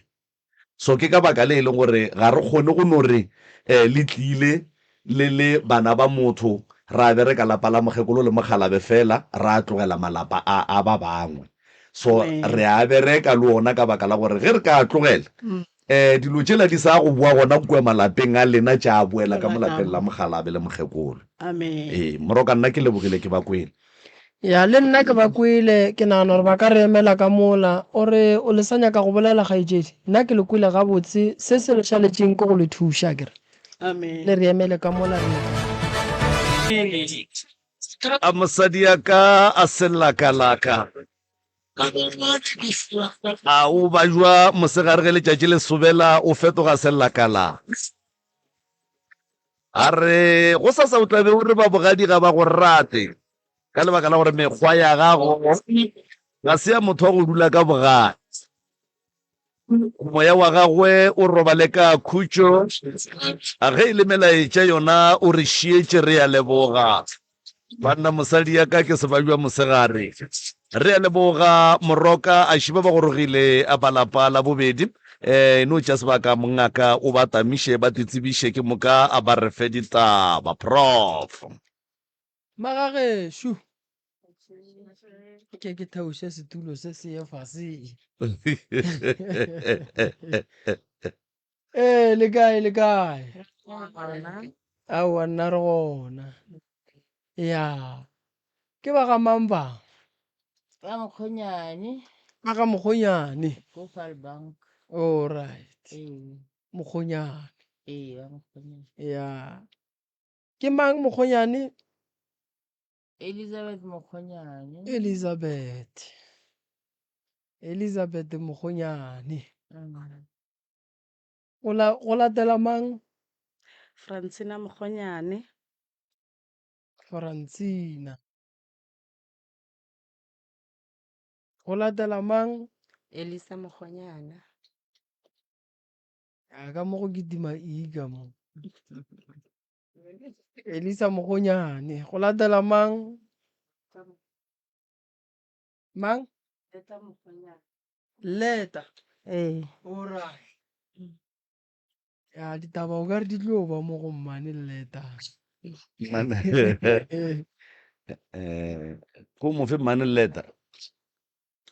So ke ka baka le e leng gore ga re kgone go no re um le tlile le le bana ba motho ra bereka lapa la mokgekolo le mokgalabe fela ra tlogela malapa a a ba bangwe. So re a bereka le ona ka baka la gore ge re ka a tlogela um dilo tšela di sa go boa gona kua malapeng a lena tša boela ka mo lapeng la mokgalabe le mokgekolo. Ee, moroka nna ke lebogile ke ba kwele. Ya, le nna ke ba kwele, ke nagana gore ba ka re emela ka mola. O re o le sa nyaka go bolela, kgaetšedi? Nna ke le kwele gabotse. Se se re šaletšeng ke go le thuša, akere? Amen. Le re emele ka mola re ye. A mosadi ya ka a selakalaka. A o bajwa mosegare ge letšatši le sobela o fetoga selakalaka. A re, Gosasa o tla be o re ba bogadi ga ba go rate ka lebaka la gore mekgwa ya gago ga se ya motho wa go dula ka bogadi. Moya wa gagwe o robale ka khutšo. A ge e le melaetša yona o re šietše re a leboga. Banna mosadi ya ka ke sebajwa mosegare. Re a leboga Moroka a šiba ba gorogile ba lapa la bobedi. E no tšea sebaka mongaka o ba tamiše ba titsebiše ke moka a ba re fe ditaba. Prof. Magagešo, ke ke theoše setulo se se ye fase. Ee, le kae le kae? Aowa nna re gona. Ya. Ke ba ga mang ba? Ba Mokgonyane. Ba ga Mokgonyane. Ko Vaalbank. All right. Ee. Mokgonyane. Ee, ba Mokgonyane. Ya. Ke mang Mokgonyane? Elizabeth Mokgonyane. Elizabeth. Elizabeth Mokgonyane. Mm. Go la, go latela mang? Francina Mokgonyane. Francina. Go latela mang? Elisa Mokgonyana. A ka mo go kitima i ka mo. Elisa Mokgonyane. Go latela mang? Mang? Leta Mokgonyane. Leta. Ee. Alright. Ya ditaba o ka re di tlo ba mo go mmane Leta. Mmane. Eh, ko mofe mmane Leta.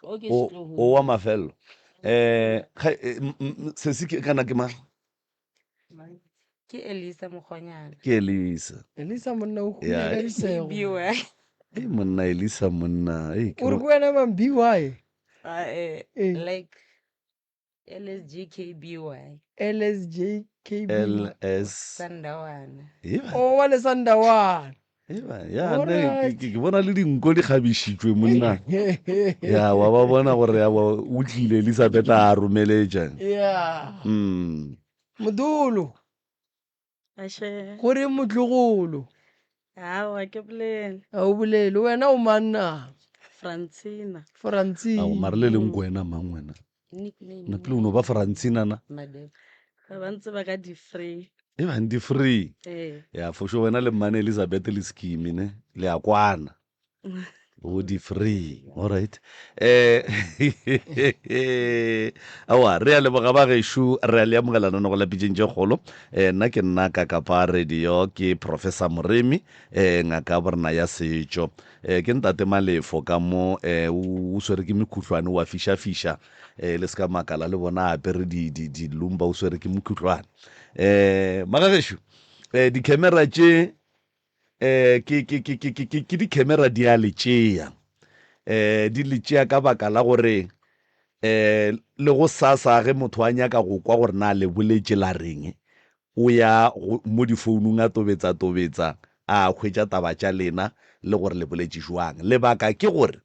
O ke O setloholo. o wa mafelelo. Eh, ga eh, m- m- sesi ke kana ke mang? Ke Elisa Mokgonyana. Ke Elisa. Elisa monna o hwile Ya. ka disego. BY. Ei monna Elisa monna. Ei ke O re ke wena mang BY? Ah, eh, Eh. like LSGKBY. LSJKB. LS. Sandawana. Eba. O wa le Sandawana. Eba, ya ne Alright. ke ke bona le dinko di kgabišitšwe monna. Ya wa ba bona gore ya wa o tlile Elizabeth a romeletša. Yeah. Mm. Modolo. Ashe. Go reng motlogolo? Aowa ke bolele. Ga o bolele. Wena o mang na? Francina. Francina. Ao, mare le leng ko wena mang wena? Nickname. Napile o no ba Francina na? Madam. Ba ba ntse ba ka di free. E bang di free. Ee. Ya for sure wena le mmane Elizabeth le scheme ne le a kwana. O di free. All right. Eh awa re a leboga ba gešo re a le amogela nano go la pitšeng tše kgolo. Eh nna ke nna ka kapa radio ke Professor Moremi eh ngaka ya borena ya setšo. Eh ke ntate Malefo ka mo eh o swere ke mekhuhlwane wa fiša fiša eh le se ka makala le bona a apere di di di lumba o swere ke mokhuhlwane. Eh magagešo eh di-camera tše eh ke ke ke ke ke ke di-camera di a le tšea eh di le tšea ka baka la gore eh le go sasa ge motho a nyaka go kwa gore na le boletše la reng o ya mo difounung a tobetsa tobetsa a hwetša taba tša lena le gore le boletše jwang. Lebaka ke gore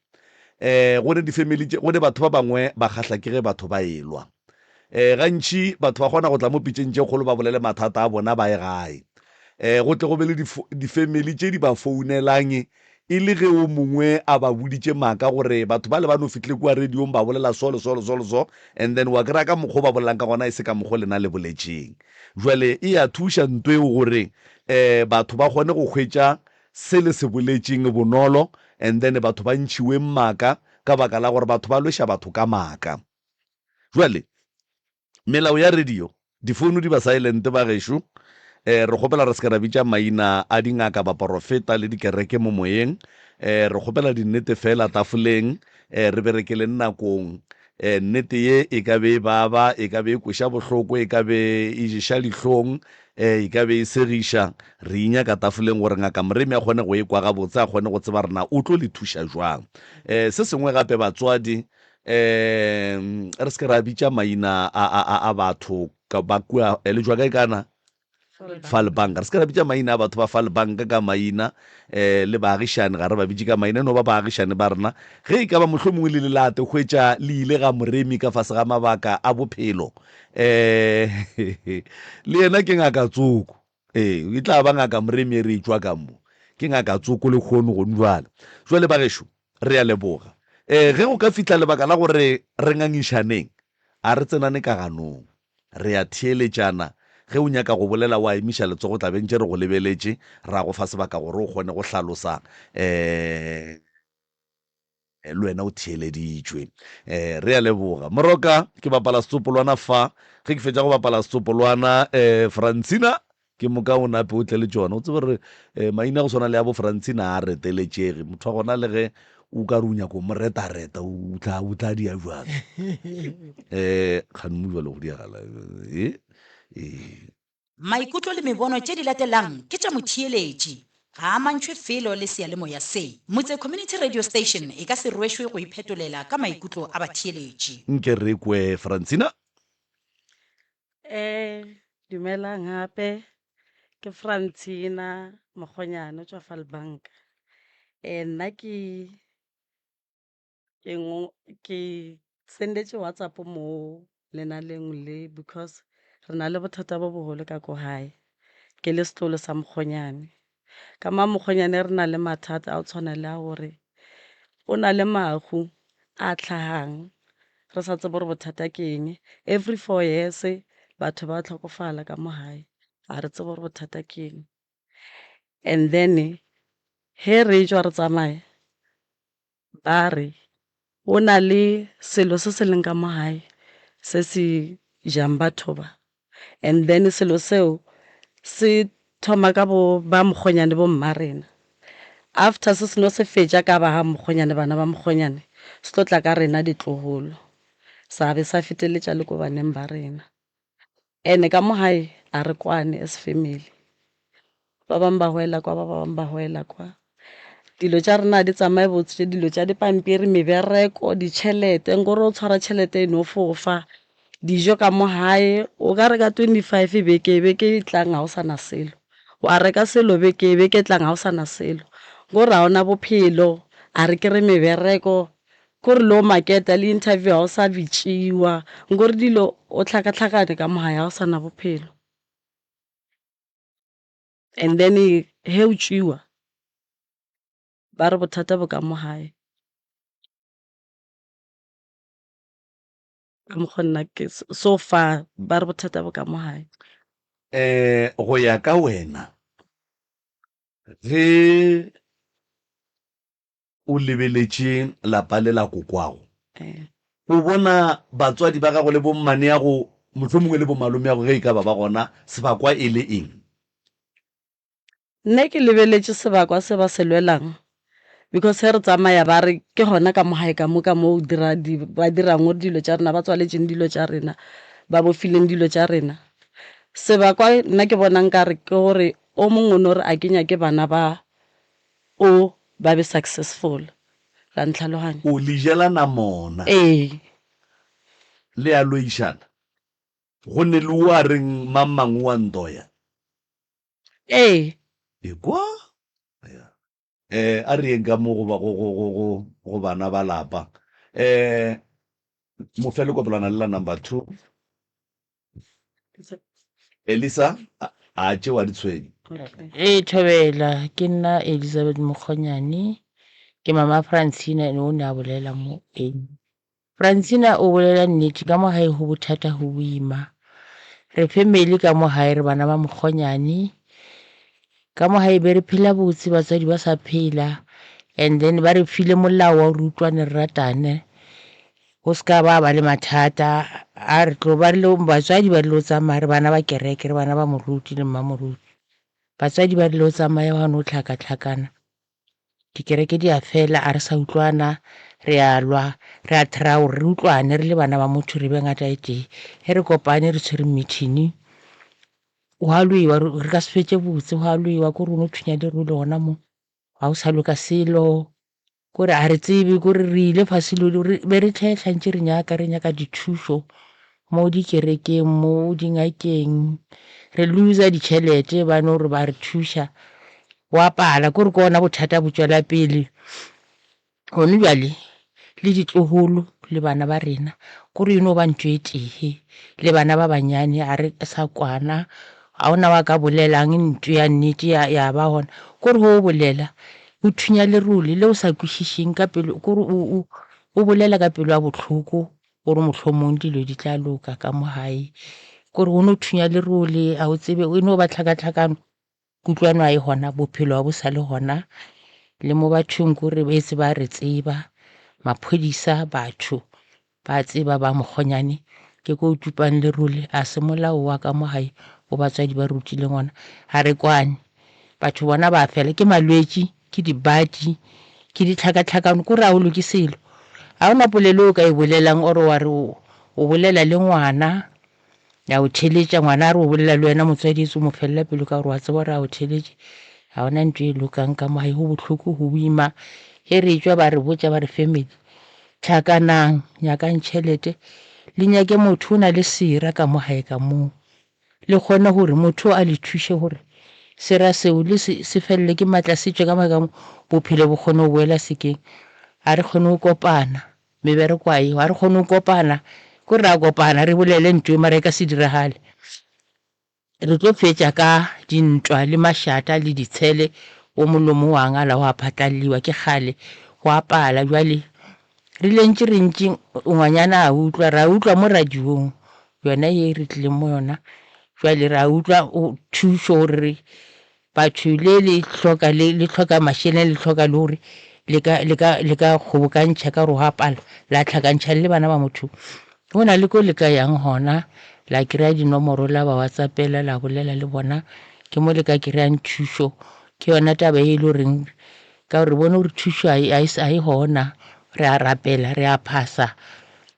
eh go ne di-family tše go ne batho ba bangwe ba kgahla ke ge batho ba elwa. Eh gantši batho ba kgona go tla mo pitšeng tše kgolo ba bolele mathata a bona ba ye gae. Eh go tle go be le di-family tše di ba founelang e le ge o mongwe a ba boditše maaka gore batho bale ba no fihlile kua radiong ba bolela so le so le so le so and then wa kry-a ka mokgwa o ba bolelang ka gona e se ka mokgwa o lena le boletšeng. Jwale e a thuša nto eo gore um batho ba kgone go hwetša se le se boletšeng bonolo and then batho ba ntšhiweng maaka ka baka la gore batho ba lweša batho ka maaka. Jwale melao ya radio, difounu di ba silent ba gešo. Eh, re kgopela re se ke ra bitša maina a dingaka, baporofeta le dikereke mo moyeng. Eh, re kgopela dinnete fela tafoleng. Eh, re berekeleng nakong. Eh, nnete ye e ka be e baba, e ka be e kweša bohloko, e ka be e ješa dihlong, eh, e ka be e segiša. Re e nyaka tafoleng gore Ngaka Moremi a kgone go e kwa gabotse, a kgone go tseba rena o tlo le thuša jwang. Eh, se sengwe gape batswadi, um re se ke ra bitša maina a, a, a, a batho ka ba kua eh, le jwa kae kana Falbank re se ke ra bitša maina a batho ba Falbank ka maina um le baagišane ga re ba bitše ka maina e no ba baagišane ba rena ge e ka ba mohlomongwe le lelate hwetša le ile ga moremi ka fase ga mabaka a bophelo um le yena ke ngaka tsoko Ee, e tla ba Ngaka Moremi e re etšwa ka mo. Ke Ngaka Tsoko lehono gone jwale. Jwale bagešo, re a leboga. Ee, ge go ka fihla lebaka la gore re ngangišaneng, a re tsenane ka ganong. Re a theeletšana. Ge o nyaka go bolela wa emiša letsogo, tla be ntše re go lebeletše, ra go fa sebaka gore o kgone go hlalosa um le wena o theeleditšwe. Um re a leboga. Moroka, ke bapala setsopolwana fa. Ge ke fetša go bapala setsopolwana, um Francina, ke moka o nape o tle le tšona. O tsebe gore um maina go swana le a bo Francina a reteletšege. Motho wa gona le ge o ka re o nyako mo retareta, o tla, o tla dia jwang? Um kgane mo jwale go diagala. E, e. Maikutlo le mebono tše di latelang ke tša motheeletši. Ga a amantšhwe felo le seyalemoya se. Motse Community Radio Station e ka se rwešwe go iphetolela ka maikutlo a batheeletši. Nke re kwe Francina. Eh, dumelang gape. Ke Francina Mokgonyane o tšwa Falbank. Eh, nna ke Ke ke sendetše WhatsApp mo lenaleng le because re na le bothata bo bogolo ka ko gae. Ke le setlolo sa mokgonyane. Ka ma mokgonyane re na le mathata a go tshwana le a gore o na le mahu a tlhagang re sa tsebe gore bothata ke eng. Every 4 years batho ba tlhokofala ka mo gae, ga re tsebe gore bothata ke eng. And then he re tšwa re tsamaya Ba re go na le selo se se leng ka mo gae se se jang batho ba, and then selo seo se thoma ka bo ba mokgonyane bo mma rena. After se seno se fetša ka ba ga mokgonyane bana ba mokgonyane se tlo tla ka rena ditlogolo sa be sa feteletša le ko baneng ba rena. Ene ka mo gae a re kwane as family. Ba bangwe ba goela kwa, ba bangwe ba goela kwa. Dilo tša rena ga di tsamaye botse, dilo tša dipampiri, mebereko, ditšhelete, nkore o tshwara tšhelete e no fofa. Dijo ka mo gae, o ka reka 25 beke, beke e tlang ga o sa na selo. Wa reka selo beke, beke e tlang ga o sa na selo. Nkore ga o na bophelo, a re kry-e mebereko, Kore lo maketa le interview ga o sa bitšiwa nkore dilo o hlakahlakane ka mo gae ga o sa na bophelo and then he o tšwiwa ba re bothata bo ka mo gae. Ka mokgo nna ke so far ba re bothata bo ka mo gae. Um go ya ka wena ge o lebeletše lapa le la kokwago, o bona batswadi ba gago le bommaneago mohlomongwe le bomalomeago ge e ka ba ba gona sebakwa e le eng? Nna ke lebeletše sebakwa se ba se lwelang because ge re tsamaya ba re ke gona ka mo gae ka mo ka mo dira di ba dirang gore dilo tša rena ba tswaletšeng dilo tša rena ba bofileng dilo tša rena. Sebakwa nna ke bona nkare ke gore o mongwe o no re a ke nyake bana ba o ba be successful. La ntlhaloganya? O le jelana mona. Ee. Le a loišana. Go ne le o a reng mang mang o a ntoya. Ee. Ekwa? Ya. Eh, a re yeng ka mo go ba go go go go go bana ba lapa. Eh, mo fe lekopelwana le la number 2. Elisa, a tšeo a di tshwenye. Ee, thobela, ke nna Elizabeth Mokgonyane, ke mama Francina ene o ne a bolela mo eng. Francina o bolela nnete, ka mo gae go bothata go boima. Re family ka mo gae re bana ba Mokgonyane. Ka mo gae be re phela botse batswadi ba sa phela and then ba re file molao wa gore re utlwane re ratane. Go se ka ba ba le mathata a re tlo ba rile batswadi ba rile o tsamaya re bana ba kereke re bana ba moruti le mmamoruti. Batswadi ba rile o tsamaya wa no tlhakatlhakana dikereke di a fela a re sa utlwana re a lwa re a try gore re utlwane re le bana ba motho re be ngata e tee. Ge re kopane re tshwere meeting gwa lwewa re ka se fetše botse gwa lwewa ko re o no thunya lerole gona mo ga o sa loka selo. Kore a re tsebe kore re ile fase le re be re tlhehla ntše re nyaka re nyaka dithušo mo dikerekeng mo dingakeng re loser ditšhelete ba no re ba re thuša wa pala kore ke ona bothata bo tšwela pele gone bjale le ditlogolo le bana ba rena kore e no ba ntho e tee le bana ba banyane a re sa kwana ga ona wa ka bolelang ntho ya nnete ya ba gona kore go bolela O thunya lerole le o sa kwešišeng ka pelo, kore o, o, o bolela ka pelo ya bohloko gore mohlomong dilo di tla loka ka mo gae. Kore o no thunya lerole, a o tsebe, e no ba tlhakatlhakano, kutlwano ga e gona, bophelo ga bo sa le gona. Le mo bathong kore ba etse ba re tseba, maphodisa, batho ba tseba ba mokgonyane ke ko o tupang lerole a se molao wa ka mo gae o batswadi ba rutileng ona ga re kwane batho bona ba fela ke malwetši ke dibadi ke ditlhakatlhakano ko re a o loke selo ga ona polelo o ka e bolelang ore wa re o bolela le ngwana ya o theletša ngwana a re o bolela le wena motswadi etse o mo felela pelo ka gore wa tseba gore a o theletše ga ona ntho e lokang ka mo gae go bohloko go boima ge re tšwa ba re botša ba re family Hlakanang, nyakang tšhelete, le nyake motho o na le sera ka mo gae ka moo, le kgone gore motho a le thuše gore sera seo le se, se felele ke matla se tšwe ka mo gae ka mo, bophelo bo kgone go boela sekeng. Ga re kgone go kopana, mebereko ga eo, ga re kgone go kopana, ko re a kopana re bolele ntho e mara e ka se diragale. Re tlo fetša ka dintwa le mašata le ditshele, wo molomo wa ngala wa phatlalliwa ke kgale go a pala. Bjale rile ntše re ntše ngwanyana a utlwa, ra utlwa mo radiong yona ye re tlileng mo yona. Bjale ra utlwa thušo gore re Batho le le hloka le le hloka mašeleng le hloka le gore le ka le ka le ka kgobokantšha ka gore go a pala la tlhakantšha le bana ba motho. Go na le ko le ka yang gona la kry-a dinomoro la ba whatsappela la bolela le bona ke mo le ka kry-ang thušo. Ke yona taba e le goreng ka gore re bone gore thušo ga e ga e gona re a rapela re a phasa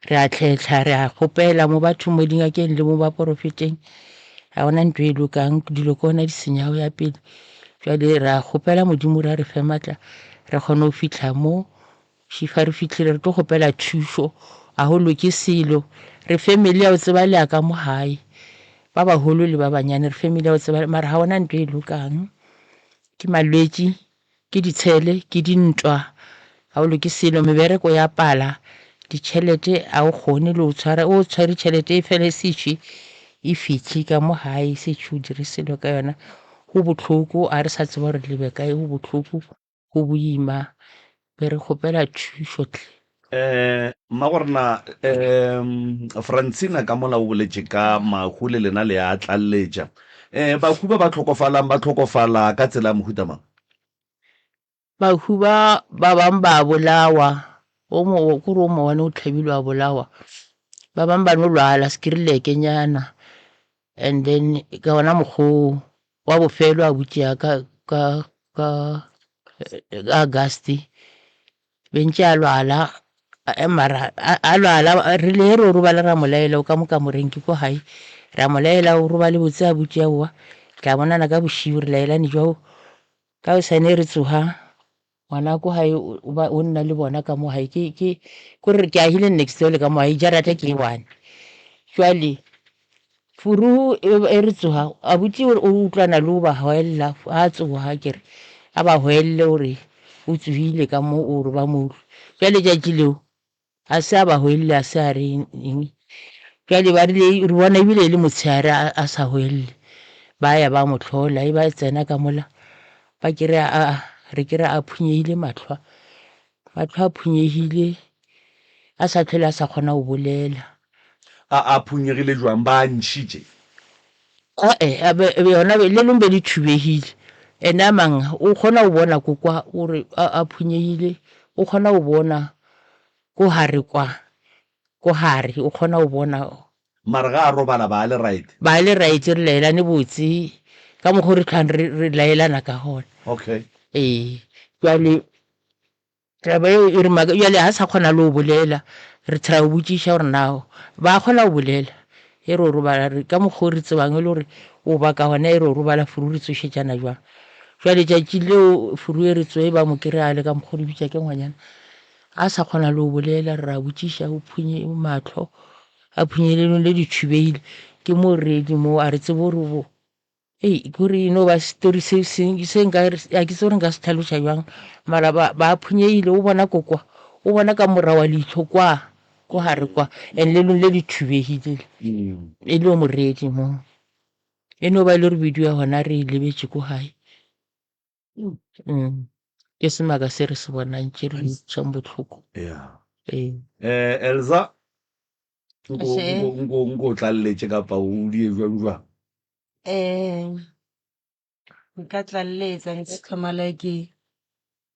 re a tlhetlha re a kgopela mo bathong mo dingakeng le mo baporofeteng ga gona ntho e lokang dilo ke gona di senyago ya pele jale re a kgopela modimo re a re fe maatla re kgone go fitlha mo šifa re fitlhile re tlo kgopela thušo ga go loke selo re family ya go tseba le ya ka mo gae ba bagolo le ba banyane re family ya go tseba mara ga gona ntho e lokang ke malwetši ke ditshele, ke dintwa, ga o loke selo, mebereko ya pala, ditšhelete a o kgone le o tshwara, o tshwere tšhelete e fela e sešwe e fihle ka mo gae, e sešwe o dire selo ka yona. Go bohloko, a re sa tseba gore lebe kae, go bohloko, go boima, be re kgopela thušo hle. Eh, mmagorena um Francina ka mola o boletše ka mahu le lena le a tlaleletša. Eh, bahu ba ba hlokofalang ba hlokofala ka tsela ya mohuta mang? Bahu ba ba bang ba bolawa, o mo kore o mongwe o tlhabilwe a bolawa. Ba bang ba no lwala sekirileke-nyana and then ka ona mokgwa oo wa bofelo a butšea ka ka ka August be ntše a lwala mara a lwala re le ge re o robala ra mo laela o ka mo kamoreng ke ko gae ra mo laela o robale botse a butše aowa tla bonana ka bošego re laelane jwalo ka hosane re tsoga ngwana ko gae o nna le bona ka mo gae ke ke kore ke agile next door le ka mo gae jarata ke e one jwale Furu e re tsoga abuti o utlwana le o ba hwella ha a tsoga ke re a ba hwelle gore o tsogile ka mo o re ba mo utlwe. Jwale tšatši leo a se a ba hwelle a se a re eng. Jwale ba rile re bona ebile e le motshehare a sa hwelle ba ya ba mo hlola e ba tsena ka mola ba kry-a re kry-a a phunyehile mahlo a, mahlo a phunyehile a sa hlwele a sa kgona go bolela. A a phunyegile jwang? Ba a ntšhitše? Ae, a be, yona le leng be le thubegile. And a mang o kgona go bona ko kwa gore a, a phunyegile, o kgona go bona ko gare kwa, ko gare o kgona go bona. Mara ga a robala ba le right? Ba le right, re laelane botse ka mokgo re tlhwang re, re laelana ka gona. Okay. Ee, jwale Taba eo e re maka bjale ga sa kgona le go bolela re try go botšiša gore na ba kgona go bolela e re o robala re ka mokgwa o re tsebang e le gore o baka gona e re o robala furu re tsošetšana jwang jwale tšatši leo furu e re tsoe ba mo kry-a le ka mokgwa o re bitša ke ngwanyana a sa kgona le go bolela re ra botšiša o phunye mahlo a phunyelelong le di thubegile ke mo redi mo a re tsebe gore bo Ei, kore e no ba story se se se nka a ke tsebe gore nka se tlhaloša bjang mara ba ba phunyehile o bona ko kwa o bona ka mora wa leihlo kwa ko gare kwa and le lengwe le le thubegile e le o moredi mo e no ba e le gore video ya gona re e lebetše ko gae ke semaka se re se bonang tše re utlwisang bohloko Yeah. ee Eh, Elza, nko Še. nko nko nko o tlaleletše kapa o die jwang jwang? Eh, nka tlaleletsa nka tlhoma like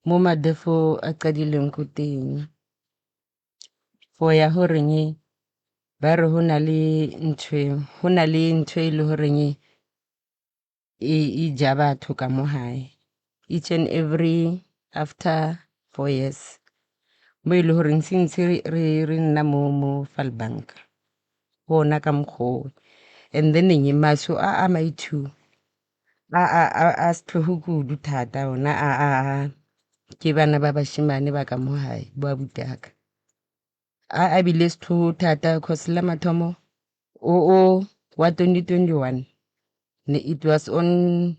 mo madefo a qadileng ko teng for ya horeng ba re ho na le ntho ho na le ntho e le horeng e e ja batho ka mo hae each and every after 4 years mo e le horeng since re re re nna mo mo Vaalbank gona ka mokgwa oo. And then eng maso a a mai-two a a a a setlhogo kudu thata ona a a a ke bana ba bashimane ba ka mo gae bo abuti a ka. A a bile setlhogo thata cause la mathomo o o wa 2021 ne it was on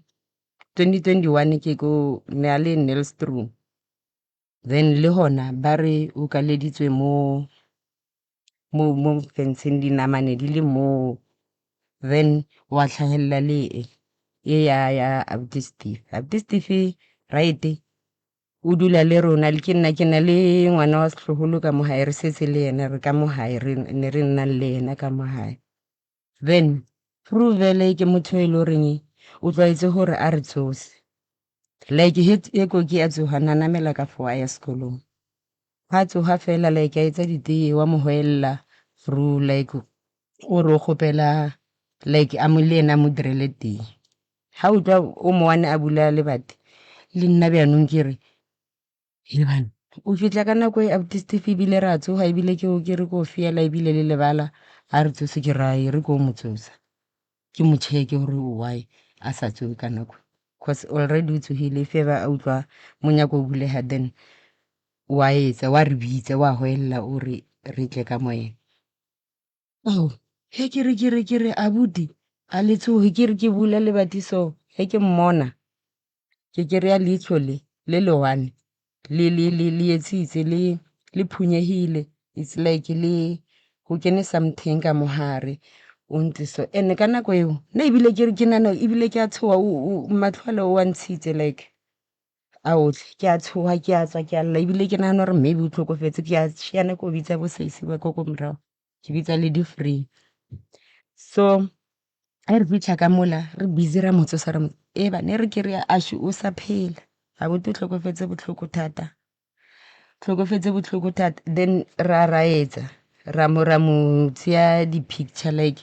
2021 ke ko ne a le Nylstroom. Then le gona ba re o kaleditswe mo mo mo fenceng dinamane di le moo then wa tlhagelela le e e ya ya abuti Steve. Abuti Steve right o dula le rona ke nna ke na le ngwana wa setlogolo ka mo gae re setse le yena re ka mo gae re ne re nnang le yena ka mo gae. Then Fruvele ke motho e le goreng o tlwaetse gore a re tsose. Like he he koki a tsoga na namela ka four a ya sekolong. Ga a tsoga fela like a etsa ditee wa mo hwelela fru like o re o kgopela like a mo le ena a mo direle tee. Ga utlwa o mo one a bula lebati le nna bjanong ke re Hebanna o fihla ka nako e abuti Steve ebile re a tsoga ebile ke ke re ko fiela ebile le lebala a re tsose ke ra e re ko mo tsosa ke mo checke gore why a sa tsoge ka nako cause already o tsogile if ever a utlwa monyako o bulega then wa etsa wa re bitsa wa goelela o re re tle ka moyena. Ao, he ke re ke re ke re abuti a le tsoge ke re ke bula lebati so he ke mmona ke kry-a leihlo le le le one le le le le etsitse le le phunyehile it's like le go kene something ka mo gare o ntse so and ka nako eo nna ebile ke re ke nana ebile ke a tshoga matlho ale o a ntshitse like. A otlhe ke a tshoga ke a tswa ke a lla ebile ke nagana gore maybe o tlhokofetse ke a šiana ko bitsa bo sesi ba ko ko morago ke bitsa le di-free. So ge re fitlha ka mola re busy ra mo tsosa re mo e ba ne re ke re ashu o sa phela abuti o tlhokofetse botlhoko thata tlhokofetse botlhoko thata then ra ra etsa ra mo ra mo tseya di-picture like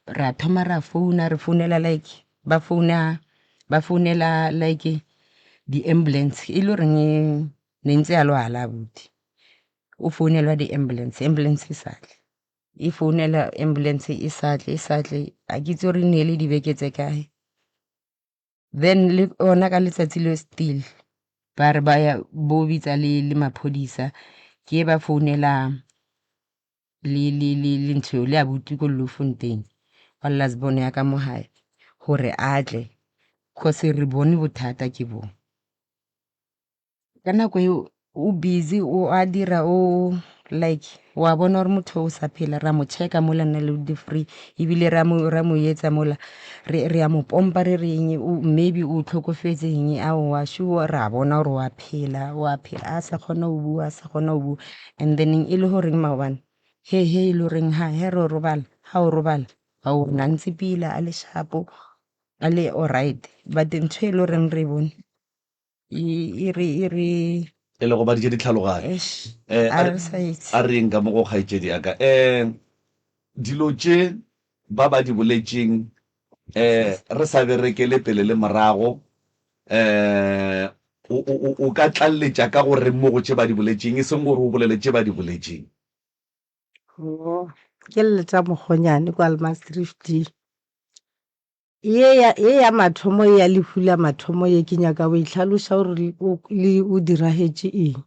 ra thoma ra founa re founela like ba founa ba founela like di-ambulance e le goreng ne ntse a lwala abuti o founelwa di-ambulance ambulance e sa tle e founela ambulance e sa tle e sa tle a ke itse gore e ne e le dibeke tse kae Then le ona ka letsatsi leo still ba re ba ya bo bitsa le le maphodisa ke ba founela le le le le ntho eo, le abuti ko Bloemfontein wa last born ya ka mo gae gore a tle cause re bone bothata ke bo. Ka nako eo o busy o a dira o like wa bona gore motho o sa phela ra mo check-a mola nna le di-free ebile ra mo ra mo etsa mola re re a mo pompa re re eng maybe o tlhokofetse eng aowa sure ra bona gore wa phela wa phela a sa kgona go bua a sa kgona go bua and then e le goreng maobane he he e le goreng ha he re robala ha o robala ga o na ntse pila a le shapo a le alright but ntho e le goreng re bone e re e re e le gobaditše ditlhaloganyo Eish, Eh, a a re re sa itse. a reng ka mo go kgaetšedi ya ka um dilo tše ba ba di boletšeng um re sa berekele pele le morago um o, o, o- o ka tlaleletša ka go reng mo go tše ba di boletšeng e seng gore o bolele tše ba di boletšeng Oh, ke leta mokgonyane kwa Almansdrift. Ye ya, ye ya mathomo ye ya lehu la mathomo ye ke nyaka go e hlaloša gore o, le o diragetše eng.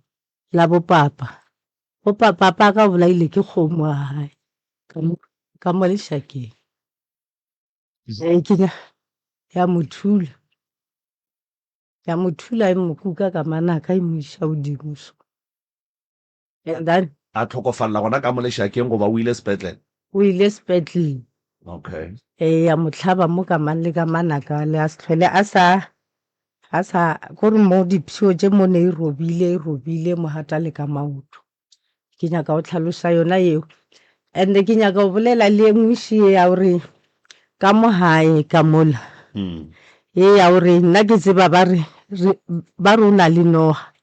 La bopapa. Bopa, papa ka o bolaile ke kgomo ya hae ka mo, ka mo lešakeng. Ee, ke nya, ya mo thula. Ya mo thula e mo kuka ka manaka e mo iša godimo so. And then. A hlokofalla gona ka mo lešakeng goba o ile sepetlele? O ile sepetlele. Okay. Ee, ya mo hlaba mo ka mang le ka manaka le a se hlwele a sa, a sa, kore mo dipshio tše mo ne e robile, e robile mogata le ka maoto. Ke nyaka go hlaloša yona yeo. And ke nyaka go bolela le ye nngwe še ye ya gore ka mo gae ka mola, ye ya gore nna ke tseba ba re, re, ba re o na le noga.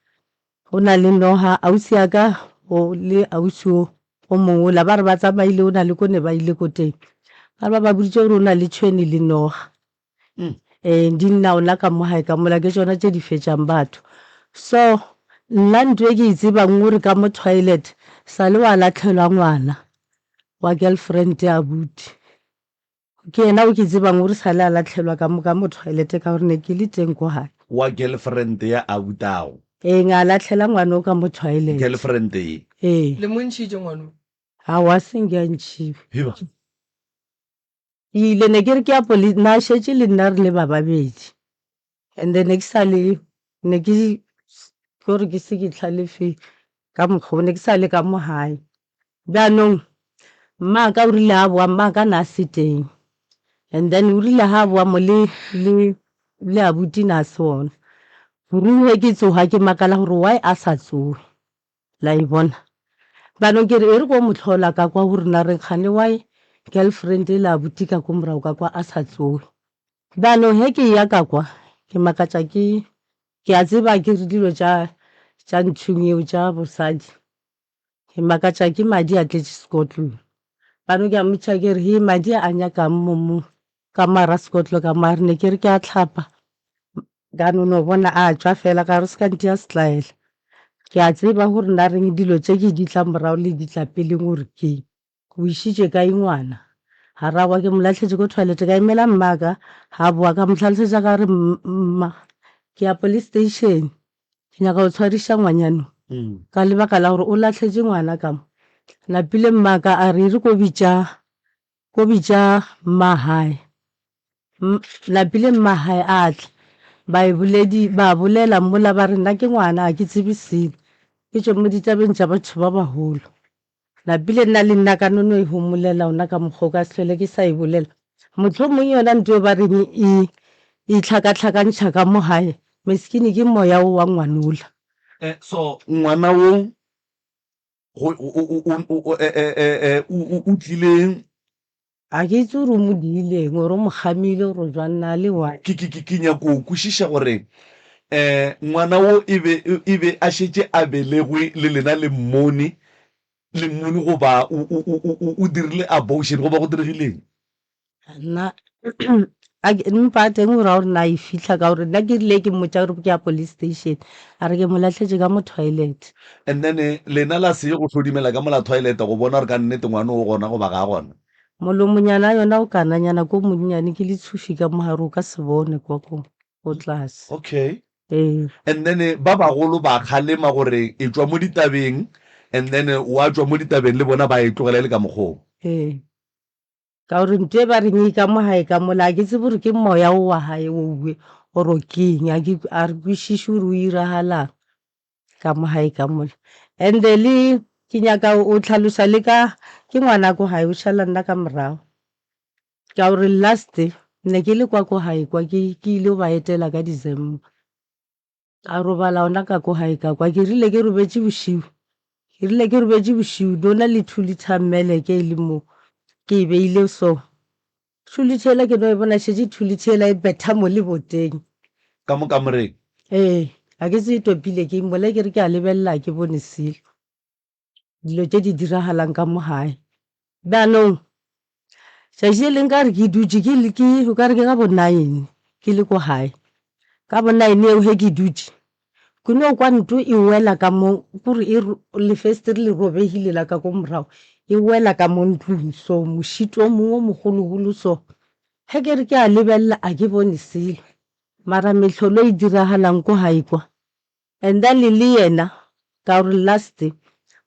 Go na le noga, ausi ya ka o le ausi o o mongwe ola ba re ba tsamaile o na le ko ne ba ile ko teng. Ba re ba ba boditše gore o na le tšhwene le noga. Ee, di nna ona ka mo gae ka mola ke tšona tše di fetšang batho. So nna ntho e ke e tsebang gore ka mo toilet sa le wa latlhelwa ngwana wa girlfriend ya abuti. Ke yena o ke tsebang gore sale a latlhelwa ka mo ka mo toilet ka gore ne ke le teng ko gae. Wa girlfriend ya abutago. Ee, nga latlhela ngwana o ka mo toilet. Girlfriend ye. Ee. Le mo ntšhitše ngwana o? Aowa, se nke a ntšhiwe. Heba. Ke ile ne ke re ke ya poli, na šetše le nna re le ba babedi. And then ne ke sa le, ne ke, ke gore ke se ke hlalefe ka mokgwa o, ne ke sa le ka mo gae. Bjanong mmaka o rile a boa, mmaka na a se teng. And then o rile ha a boa mo le, le, le abuti na a se ona. Ruri ge ke tsoga ke makala gore why a sa tsoge. La e bona? Bjanong ke re e re ko mo hlola ka kwa gore na re kgane why girlfriend e le abuti ka ko morago ka kwa a sa tsoge. Bjanong ge ke eya ka kwa ke makatša ke, ke a tseba ke re dilo tša, tša nthong eo tša bosadi. Ke makatša ke madi a tletše sekotlolo. Bano ke a mmotšiša ke re, Hee, madi a a nyakang mo mo ka mo gara sekotlolo ka mo? A re, Ne ke re ke a hlapa, ka no no bona a tšwa fela, ka re o se ka ntia setlaela. Ke a tseba gore na reng dilo tše ke di tla morago le di tla peleng gore keng. O išitše kae ngwana? A re, Aowa, ke mo lahletše ko toilet. Ka emela mmaka, a boa, ka mo hlalosetša ka re, Mma, ke ya police station, ke nyaka go tshwariša ngwanyana o ka lebaka la gore o lahletše ngwana ka mo. Napile mmaka a re, E re ko bitša, ko bitša mmahae. Napile mmahae a tla, ba e boledi, ba bolela mola ba re, Nna ke ngwana, ga ke tsebe selo, ke tšwe mo ditabeng tša batho ba bagolo. Napile nna le nna ka no no e homolela ona ka mokgwa o ka se hlwele ke sa e bolela. Mohlomong yona nto eo ba reng e, e hlakahlakantšha ka mo gae. Meskini ke moya wo wa ngwanola. Eh, so ngwana wo go o o o o eh eh eh eh o o o tlile A ke itse gore o mo diileng or o mo kgamile gore jwang na le why. Ke ke ke ke nyako go kwešiša gore eh ngwana wo e be e be a šetše a belegwe le lena le mmone le mmone goba o o o o o dirile abortion goba go diregileng? Nna a ke mpa teng o ra gore na e fihla ka gore nna ke rile ke mmotša gore ke ya police station a re ke mo lahletše ka mo toilet. And then lena la se ye go hlodimela ka mola toilet go bona gore ka nnete ngwana o gona goba ga a gona? Molomonyana yona o kananyana ko monnyane ke letshufi ka mo gare o ka se bone kwa ko ko tlase. Okay. Ee. And then ba bagolo ba kgalema gore e tšwa mo ditabeng and then wa tšwa mo ditabeng le bona ba e tlogela e le ka mokgwa oo. Ee. Ka gore ntho e ba reng e ka mo gae ka mola, ga ke tsebe gore ke moya o wa gae owe or-e ke eng, a ke a re kwešiše gore o iragalang ka mo gae ka mola. And-e le ke nyaka o tlhalosa le ka ke ngwana ko gae o šala nna ka morago, ka gore last ne ke le kwa ko gae kwa ke ke ile go ba etela ka December. Ka robala gona ka ko gae ka kwa. Ke rile ke robetše bošego, ke rile ke robetše bošego, no na le 2 litre meleke e le mo, ke e beile so. 2 litre yela ke no e bona šetše 2 litre yela e betha mo leboteng. Ka mo kamoreng? Ee, ga ke tsebe e topile ke eng, mola ke re ke a lebelela ga ke bone selo. Dilo tše di diragalang ka mo gae. Bjanong, tšatši le leng ka re ke dutše ke le ke o ka re ke ka bo nine ke le ko gae. Ka bo nine eo ge ke dutše, ke no kwa nto e wela ka mo kore e lefestere le robegile la ka ko morago, e wela ka mo ntlong so mošito o mongwe o mogologolo so. Ge ke re ke a lebelela a ke bone selo, mara mehlolo e diragalang ko gae kwa. And then le yena ka gore last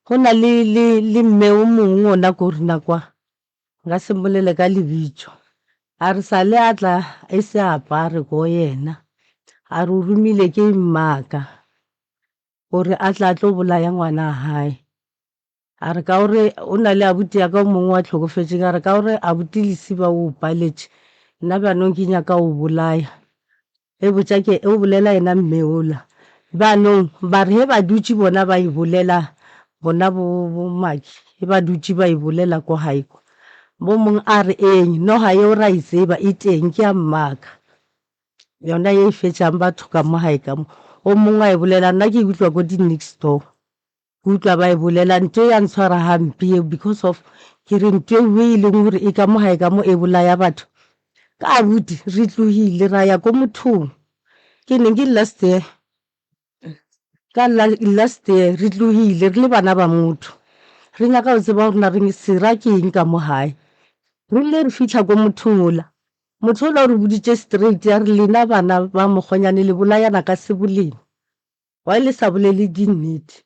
go na le le le mme o mongwe ona ko rena kwa nka se mmolele ka lebitso a re sa le a tla e se apare ko yena a re o romile ke mmaka gore a tla tlo bolaya ngwana hae. A re ka gore o na le abuti ya ka o mongwe wa hlokofetšeng, a re ka gore abuti Lesiba o paletše, nna bjanong ke nyaka o bolaya. E botša ke o bolela yena mme ola. Bjanong ba re ge ba dutše bona ba e bolela, bona bo bo Maki ge ba dutše ba e bolela ko gae kwa, bo mong a re eng noga yeo ra e tseba e teng ke ya mmaka. Yona ye e fetšang batho ka mo gae ka mo. O mongwe a e bolela nna ke e utlwa ko di next door. Ke utlwa ba e bolela ntho e ya ntshwara hampe eo because of ke re ntho eo e leng gore e ka mo gae ka mo e bolaya batho. Ka abuti re tlogile ra ya ko mothong ke neng ke last year ka last year re tlogile re le bana ba motho re nyaka go tseba gore na re sera ke eng ka mo gae. Re rile re fitlha ko mothong ola motho ola o re boditše straight ya re lena bana ba mokgonyane le bolayana ka seboleng. Why le sa bolele dinnete?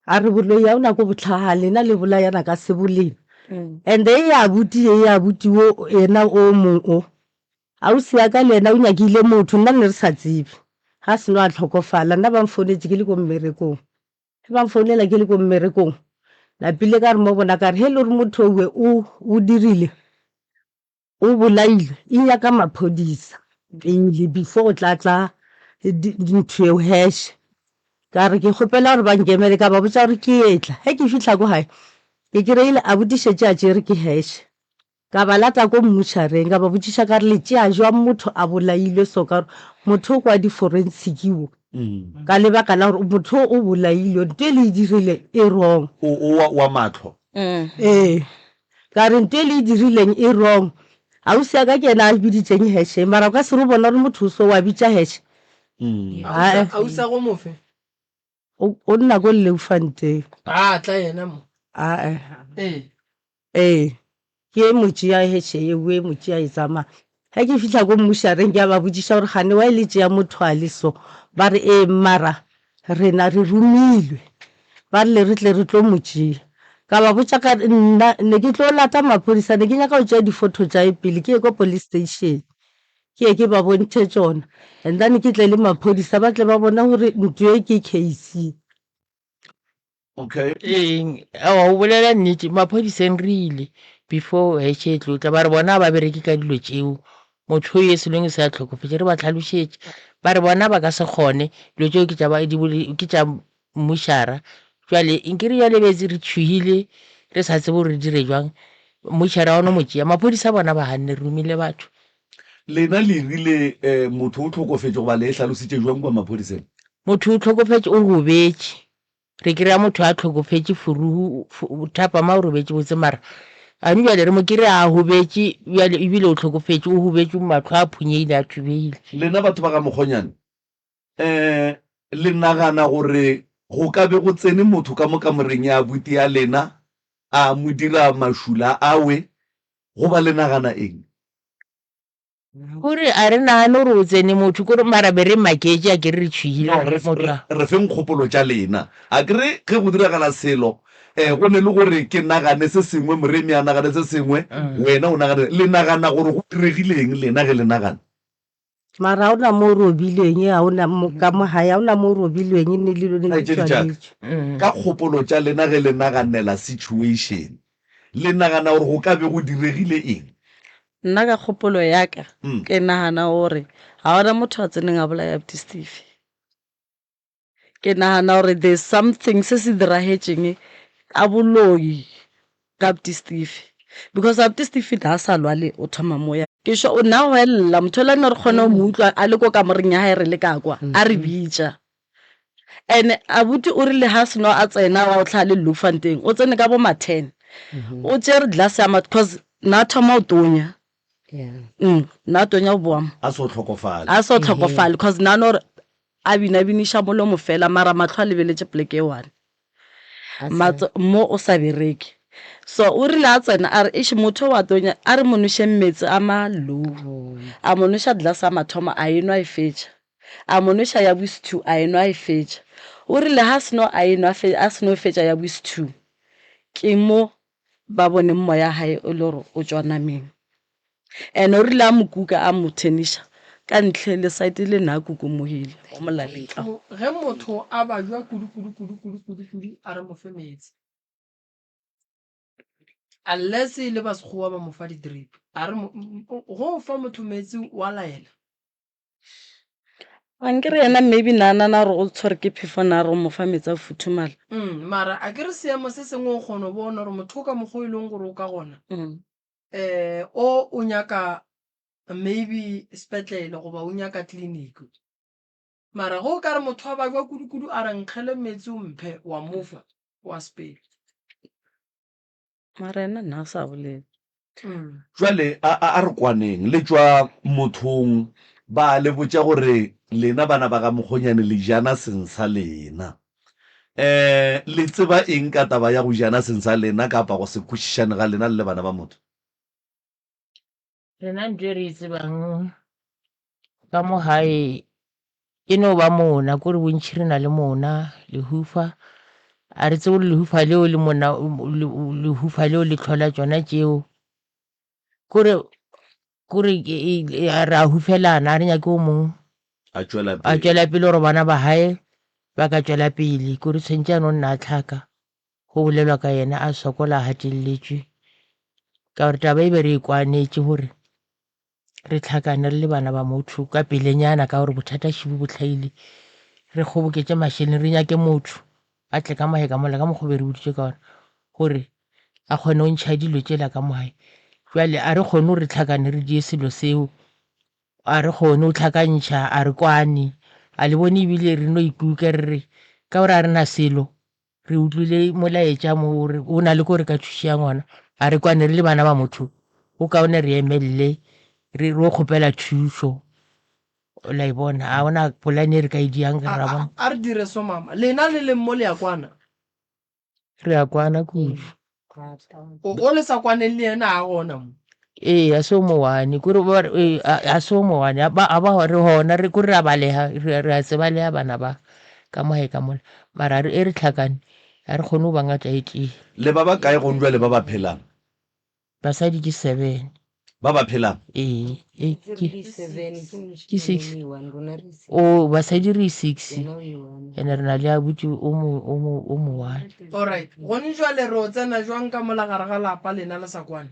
A re boloi ga o nako botlhaga lena le bolayana ka seboleng. And e ya abuti e ya abuti o yena o mong o. Ausi ya ka le yena o nyakile motho nna ne re sa tsebe. Ga seno a tlhokofala nna ba mfounetše ke le ko mmerekong. Ge ba mfounela ke le ko mmerekong napile ka re mo bona ka re he le gore motho owe o o dirile. O bolailwe e nyaka maphodisa pele before go tla tla ntho eo hash. Ka re ke kgopela gore ba nkemele ka ba botša gore ke etla. Ge ke fihla ko gae ke kry-ile abuti šetše a tšere ke hash. Ka ba lata ko mmušareng ka ba botšiša ka re le tšea jwang motho a bolailwe so ka gore motho o kwa di-forensic wo ka lebaka la gore motho o bolailwe ntho e le e dirileng e wrong. O o wa wa mahlo. Ee. Ka re ntho e le e dirileng e wrong. Ausi ya ka ke yena a biditšeng heshe mara o ka se re o bona gore motho o so wa bitša heshe. Ae. Ausi a go mofe? O o nna ko Leeufontein. A tla yena mo? Ae. Ee. Ee. Ke e mo tšea heshe eo e mo tšea e tsamaya. Ge ke fihla ko mmušareng ke a ba botšiša gore kgane why le tšea motho a le so? Ba re ee mara rena re romilwe. Ba rile re tle re tlo mo tšea. Ka ba botša ka re nna ne ke tlo lata maphodisa ne ke nyaka go tšea di-photo tša e pele ke ye ko police station ke ye ke ba bontšhe tšona and then ke tle le maphodisa ba tle ba bone gore ntho e ke case. Okay. Eng, aowa o bolela nnete, maphodiseng re ile before heše e tlo tla, ba re bona ga ba bereke ka dilo tšeo. Motho o ye selong se a hlokofetše, re ba hlalošetše. Ba re bona ba ka se kgone, dilo tšeo ke tša ba, di bole, ke tša mmušara. Bjale nke re bjale betse re tšhogile, re sa tsebe gore re dire bjang. Mmušara wa no mo tšea. Maphodisa bona ba ganne, re romile batho. Lena le rile motho o hlokofetše goba le e hlalositše bjang kua maphodiseng? Motho o hlokofetše, o gobetše. Re kry-a motho a hlokofetše furuhu, thapama o robetše botse mara gane bjale re mo kry-a a gobetše bjale ebile o hlokofetše, o gobetše mahlo a phunyehile a thubehile. Lena batho ba ga Mokgonyane, um le nagana gore go ka be go tsene motho ka mo kamoreng ya abuti ya lena a mo dira mašula a we goba le nagana eng? Kore a re nagane gore o tsene motho kore mara be re maketše a kere re tšhogile No, re, motho re, a. re feng kgopolo tša lena. A ke re ge go diragala selo, um go ne le gore ke nagane se sengwe, Moremi a nagane se sengwe, wena o nagane. Le nagana gore go diregile eng lena ge le nagana? Mara ga ona mo o robilweng, ga ona mo, ka mo gae, ga ona mo o robilweng, ne le ne di Kgaetšedi tša ka, tswaletšwe. ka kgopolo tša lena ge le naganela situation, le nagana gore go ka be go diregile eng? Nna ka kgopolo ya ka, ke nagana gore ga gona motho a tseneng a bolaya Abuti Steve. Ke nagana gore there's something se se diragetšeng ka boloi ka Abuti Steve because Abuti Steve na a sa lwale o thoma moya. Ke sure o na hwelela motho ola ne re kgona go mo utlwa a le ko kamoreng ya gae re le ka kwa a re bitša. And abuti o rile ha seno a tsena wa o tlhaga le Bloemfontein o tsene ka bo ma 10 o tšere glass ya ma cause na thoma o tonya mm na tonya o boa mo A so hlokofale. a so hlokofale cause na no re a bina biniša molomo fela mara mahlo a lebeletše poleke e one Matso mo o sa bereke so o rile a tsena a re eish motho wa tonya a re mo nwešeng meetse a ma low a mo nweša glass ya mathomo a enwa e fetša A mo nweša ya bos-two, a enwa a e fetša. O rile ga a seno a enwa a seno fetša ya bos-two, ke mo ba boneng moya gae o le gore o tšwa nameng. And o rile a mo kuka a mo theniša ka ntle le side le na kukumogile mo molaleng ka. Ge motho a bajwa kudu kudu kudu kudu kudu kudu a re mo fe meetse. Unless e le ba sekgowa ba mo fa di drip. A re go fa motho meetse wa laela. Ankere yena maybe na nana gore o tshwere ke phefo na re o mo fa meetse a futhumala. Mm, mara a ke re seemo se sengwe o kgona go bona gore motho o ka mokgwa o e leng gore o ka gona Mm. eh o o nyaka maybe sepetlele goba o nyaka clinic mara ge o ka re motho a bajwa kudu-kudu a re nkgele meetse o mphe wa mofa wa sepele Mara yena nna a sa bolele. Jwale a, a, a re kwaneng. Le tšwa mothong, ba le botša gore lena bana ba ga Mokgonyane le jana seng sa lena. Um le tseba eng ka taba ya go jana seng sa lena kapa go se kwešišane ga lena le le bana ba motho? Rena ntho e re e tsebang ka mo gae e no ba mona, kore bontši re na le mona, lehufa. A re tsebe gore lehufa leo le mona, lehufa leo le hlola tšona tšeo. Kore, kore re a hufelana, ga re nyake o mongwe A tšwela a pele. tšwela pele gore bana ba gae ba ka tšwela pele. Kore tshwentše a no nna a hlaka. Go bolelwa ka yena a sokola a gateletšwe ka gore taba e be re e kwanetše gore re hlakane re le bana ba motho ka pelenyana ka gore bothata šibu bo hlahile re kgoboketše mašeleng re nyake motho a tle ka mogae ka mola ka mokgwa o be re boditšwe ka gona gore a kgone go ntšha dilo tšela ka mogae. Bjale a re kgone gore re hlakane re die selo seo, a re kgone go hlakantšha, a re kwane, a le bone ebile re no ikuka re re ka gore a re na selo Re utlwile molaetša mo o re o na le ko re ka thušang gona. A re kwane re le bana ba motho, go kaone re emelele re ro kgopela thušo. La e bona, ga gona polane e re ka e diang ra bona. A re dire so mama. Lena le leng mo le a kwana? Re a kwana kudu. O, o le sa kwaneng le yena a gona mo? Ee, a se o mowane. Kore ba re, ee, a, a se o mowane. A ba, a ba re gona, re kore re a balega, re, re a tsebalega bana ba ka mo gae ka mola. Mara a re, e re hlakane, a re kgone go ba ngata e tee. Le ba bakae gong bjale ba ba phelang? Basadi ke seven. Ba ba phelang? Ee, e, ke, ke six. O, basadi re six. Ene re na le abuti o mo, o mo, o mo one. Alright, gone jwale re o tsena jwang ka mola gare ga lapa lena le sa kwane?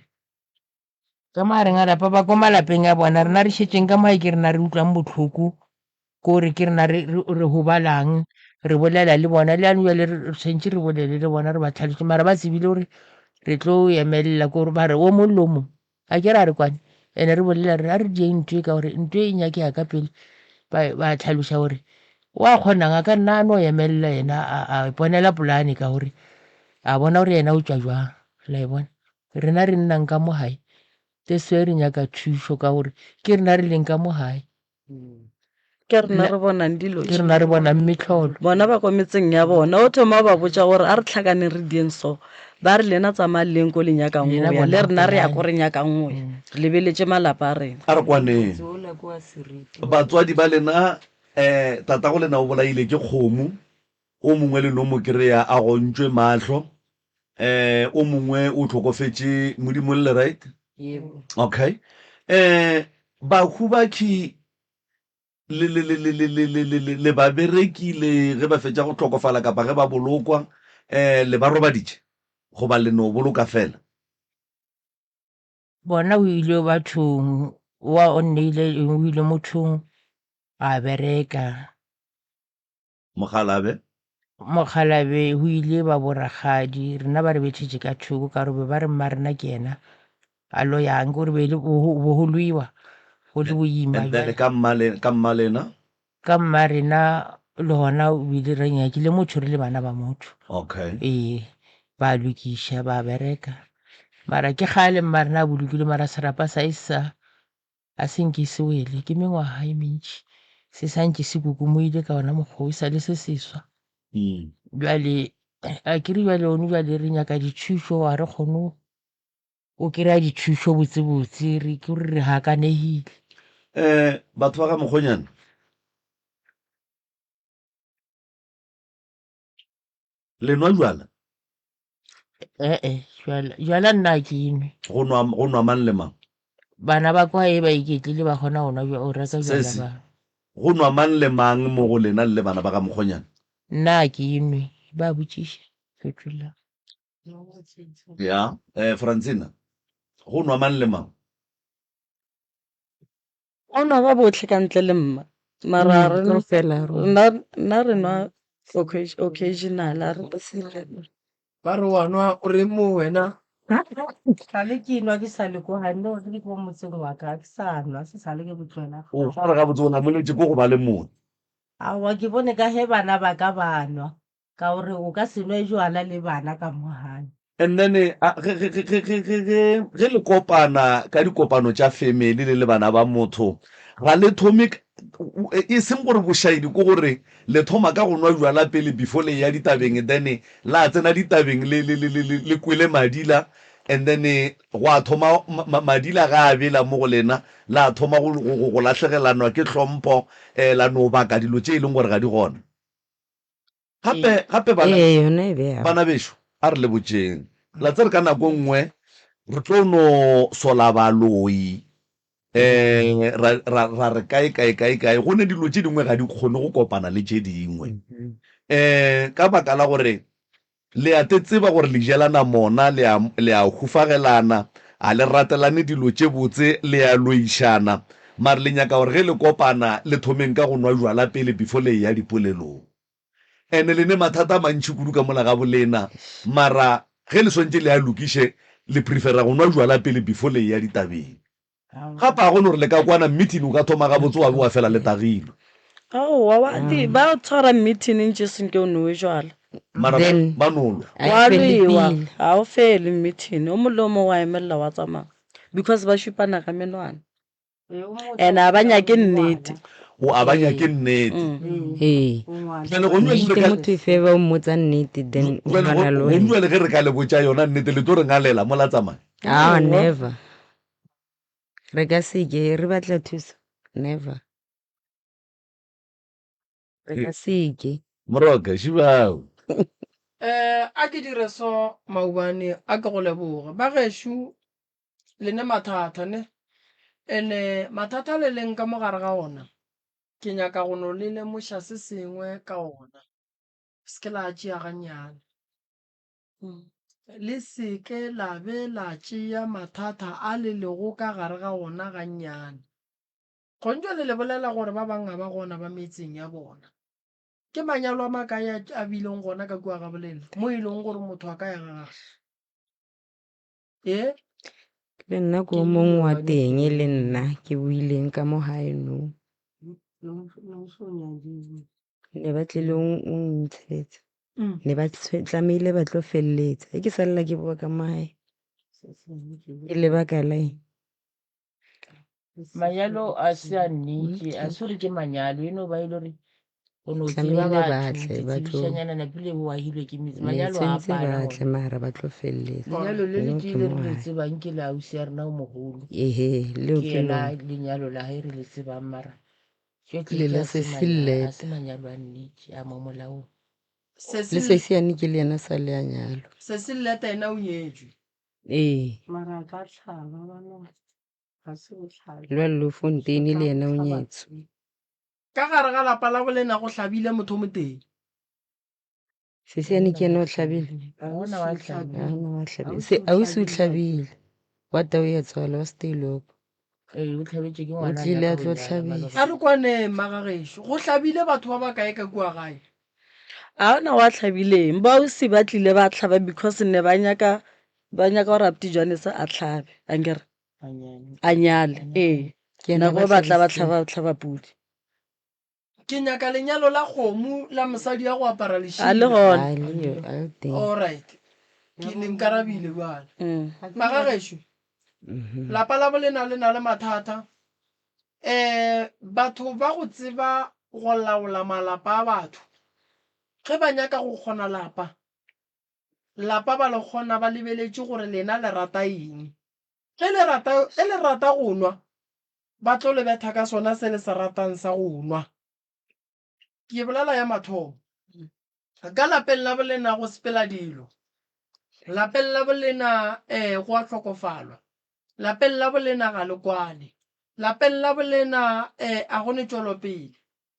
Ka magareng a lapa ba ko malapeng a bona, rena re šetšeng ka mo gae ke rena re utlwang bohloko, ke gore ke rena re, re, re gobalang, re bolela le bona, le yanong bjale re, re tshwanetše re bolele le bona re ba tlhaloše, mara ba tsebile gore re tlo emelela, ke gore ba re o mong le o mong a ke re a re kwane, and-e re bolela re a re dieng ntho e ka gore ntho e nyakega ka pele, ba, ba tlhaloša gore wa kgonang a ka nna a no emelela yena a, a iponela polane ka gore a bona gore yena o tšwa jwang, la e bona. Rena re nnang ka mo gae, that's why re nyaka thušo ka gore ke rena re leng ka mo gae. Ke rena re bonang dilo Ke rena re bonang metlholo. Bona ba kwa metseng ya bona, o thoma o ba botša gore a re tlhakaneng re dieng so, ba re lena tsamayang le yeng ko le nyakang go Lena ya, le bonang rena re ya polane. ko re nyakang go ya, re lebeletše malapa a rena. A re kwaneng. Batswadi ba lena, um tatago lena o bolaile ke kgomo, O mongwe le no mo kry-a a gontšwe mahlo, um o mongwe o hlokofetše Modimolle, right? Yebo. Okay. Um bahu bakhi le le le le le le le le le le ba berekile ge ba fetša go hlokofala kapa ge ba bolokwa, um le ba robaditše goba le no boloka fela? Bona o ile bathong, wa o nneile o ile mothong a bereka. Mokgalabje. Mokgalabje go ile ba borakgadi, rena ba re bethetše ka thoko ka gore be ba re mmarena ke yena a loyang, ke gore be e le bo go lwewa go le boima. And then ka mma ka mmalena? Ka mmarena le gona o ile re nyakile motho re le bana ba motho. Okay. Ee, ba lokiša ba bereka, mara ke kgale mmarena a bolokilwe mara serapa sa e sa A se nke se wele, ke mengwaga e mentši se sa ntše se kukumoile ka ona mokgwa o, e sa le se seswa. Bjale a ke re bjale one bjale re nyaka dithušo, ga re kgone go kry-a dithušo botsebotse, re ke gore re gakanegile. Um batho ba ga Mokgonyana, Le nwa jwala? E-e, jwala, jwala nna ga ke nwe. Go nwa, go nwa mang le mang? Bana ba kwa e ba iketlile ba kgona go nwa jwa, go reka jwala Sesi, ba. go nwa mang le mang mo go lena le le bana ba ga Mokgonyana? Nna ga ke nwe. Ba botšiša, fetola. Ya, eh, Francina, go nwa mang le mang? Go nwa ba bohle ka ntle le mma. Mara Mm, re kaofela ha rona. nna nna re nwa occasional a re Ba re wa nwa o reng mo wena? Sale ke nwa ke sa le ko gae no ke ko motseng wa ka ke sa nwa se sale ke botlwela. O ka re gabotse o namoletše ko go ba le motho. Aowa ke bone ka ge bana ba ka ba nwa. Ka gore o ka se nwe jwala le bana ka mo gae. And then a ge ge ge ge ge ge ge ge le kopana ka dikopano tša family le le bana ba motho ga le thome e seng gore bošaedi ke gore le thoma ka go nwa jwala pele before le eya ditabeng then la tsena ditabeng le le le le le kwele madila and then gwa thoma madila ga a bela mo go lena la thoma go go go lahlegelanwa ke hlompho eh la no baka dilo tše e leng gore ga di gona. Gape, gape bana, Ee, yona e bea. bana bešo, a re le botšeng. La tsere ka nako e nngwe re tlo no sola baloi, um ra, ra, ra re kae, kae, kae, kae. Go ne dilo tše dingwe ga di kgone go kopana le tše dingwe. Um ka baka la gore le a te tseba gore le jelana mona, le a, le a hufagelana, a le ratelane dilo tše botse, le a loišana, mare le nyaka gore ge le kopana le thomeng ka go nwa jwala pele before le eya dipolelong. Ene le ne mathata a mantši kudu ka mola ga bolena, mara ge le swantše le a lokiše, le prefera go nwa jwala pele before le eya ditabeng. Gape ga go no gore le ka kwana meeting o ka thoma gabotse wa be wa fela le tagilwe. Aowa, wa di ba tshwara meeting ntše senke o nowe jwala. Mara ba, Then ba no lwa. a e Wa fele lwewa, pele. ga o fele meeting, o mongwe le o mongwe wa emelela wa tsamaya because ba šupana ka menwana. And a ba nyake nnete. O a ba nyake nnete. Ee. Bjale go nwe Nnete motho efe ba o mmotsa nnete then o Bjale go gana le go wena. nwe le ge re ka le botša yona nnete le tlo re ngalela mola tsamaya. Ah, never. Re ka se ke re batla thuso. Never. Re ka se ke. Moroka, šibao. Eh, a ke dire so maubane a ke go leboge. Ba gešo le ne mathata ne. Ene mathata le leng ka mo gare ga ona, ke nyaka go no le lemoša se sengwe ka ona. Se ke la tšea gannyane. Le se ke la be la tšea mathata a le lego ka gare ga ona gannyane. Gontšwele le bolela gore ba bang ga ba gona ba metseng ya bona. Ke manyalo a makae a a bileng gona ka kua gabolena mo e leng gore motho a ka ya ga gagwe? Ee? Le nna ke o mongwe wa teng le nna ke buileng ka mo gae no. Ne ba tlile o ntshetsa. Ne ba tlamehile ba tlo feleletsa. E ke salela ke boa ka mo gae. Ke lebaka la eng? Manyalo a se a nnete, a se gore ke manyalo, e no ba e le gore o no tseba Tlamehile ba batho, tle ba tlo tsebišanyana napile o ahilwe ke metse. ne Manyalo a tshwentse pala ba gona. tle mara ba tlo feleletsa. Lenyalo le le No tee ke le mo re le gae. tsebang ke la ausi ya rena o mogolo. Ehe, leo Ke ke yena lona. lenyalo la hae re le tsebang mara tšohle Le ke la a se Sesi manyalo, a Lleta. se manyalo a nnete a mo molaong. Sesi Le Sesi yane ke le yena sa le a nyalwa. Sesi Lleta yena o nyetšwe. Ee. Mara a ka hlaba ba no. Ga se o hlabe. Lwa Bloemfontein le yena o nyetswe. Ka gare ga lapa la bolena go hlabile motho o motee. Sesiane ke yena o hlabile. Ga gona wa hlabile. Ga gona wa hlabile. Se ausi o hlabile. Wa tau ya tswala wa Steiloko. Ee, o hlabetše ke O ngwana a tlile nyaka a go tlo nyala hlabisa. maloba. A re kwane mmagagešo, go hlabile batho ba bakae ka kua gae? Ga gona wa hlabileng. Ba ausi ba tlile ba hlaba because ne ba nyaka ba nyaka gore Abuti Johannes a hlabe, ankere? A nyale, ee. Ke yena Nako ba ba tla ba hlabisitseng. hlaba hlaba pudi. Ke nyaka lenyalo la kgomo la mosadi ya go apara A le lešira. gona. A le yo, a le teng. Alright. Ke le nkarabile bjale. Mm. Magagešo, lapa la bolena le na le mathata. Um batho ba go tseba go laola malapa a batho, ge ba nyaka go kgona lapa, lapa ba le kgona ba lebeletše gore lena le rata eng. Ge le rata, ge le rata go nwa, ba tlo le betha ka sona se le se ratang sa go nwa. Ke bolela ya mathomo. Ka lapeng la bolena go sepela dilo. Lapeng la bolena um go a hlokofalwa. Lapeng la bolena ga le kwane. Lapeng la bolena um a go ne tšwelopele.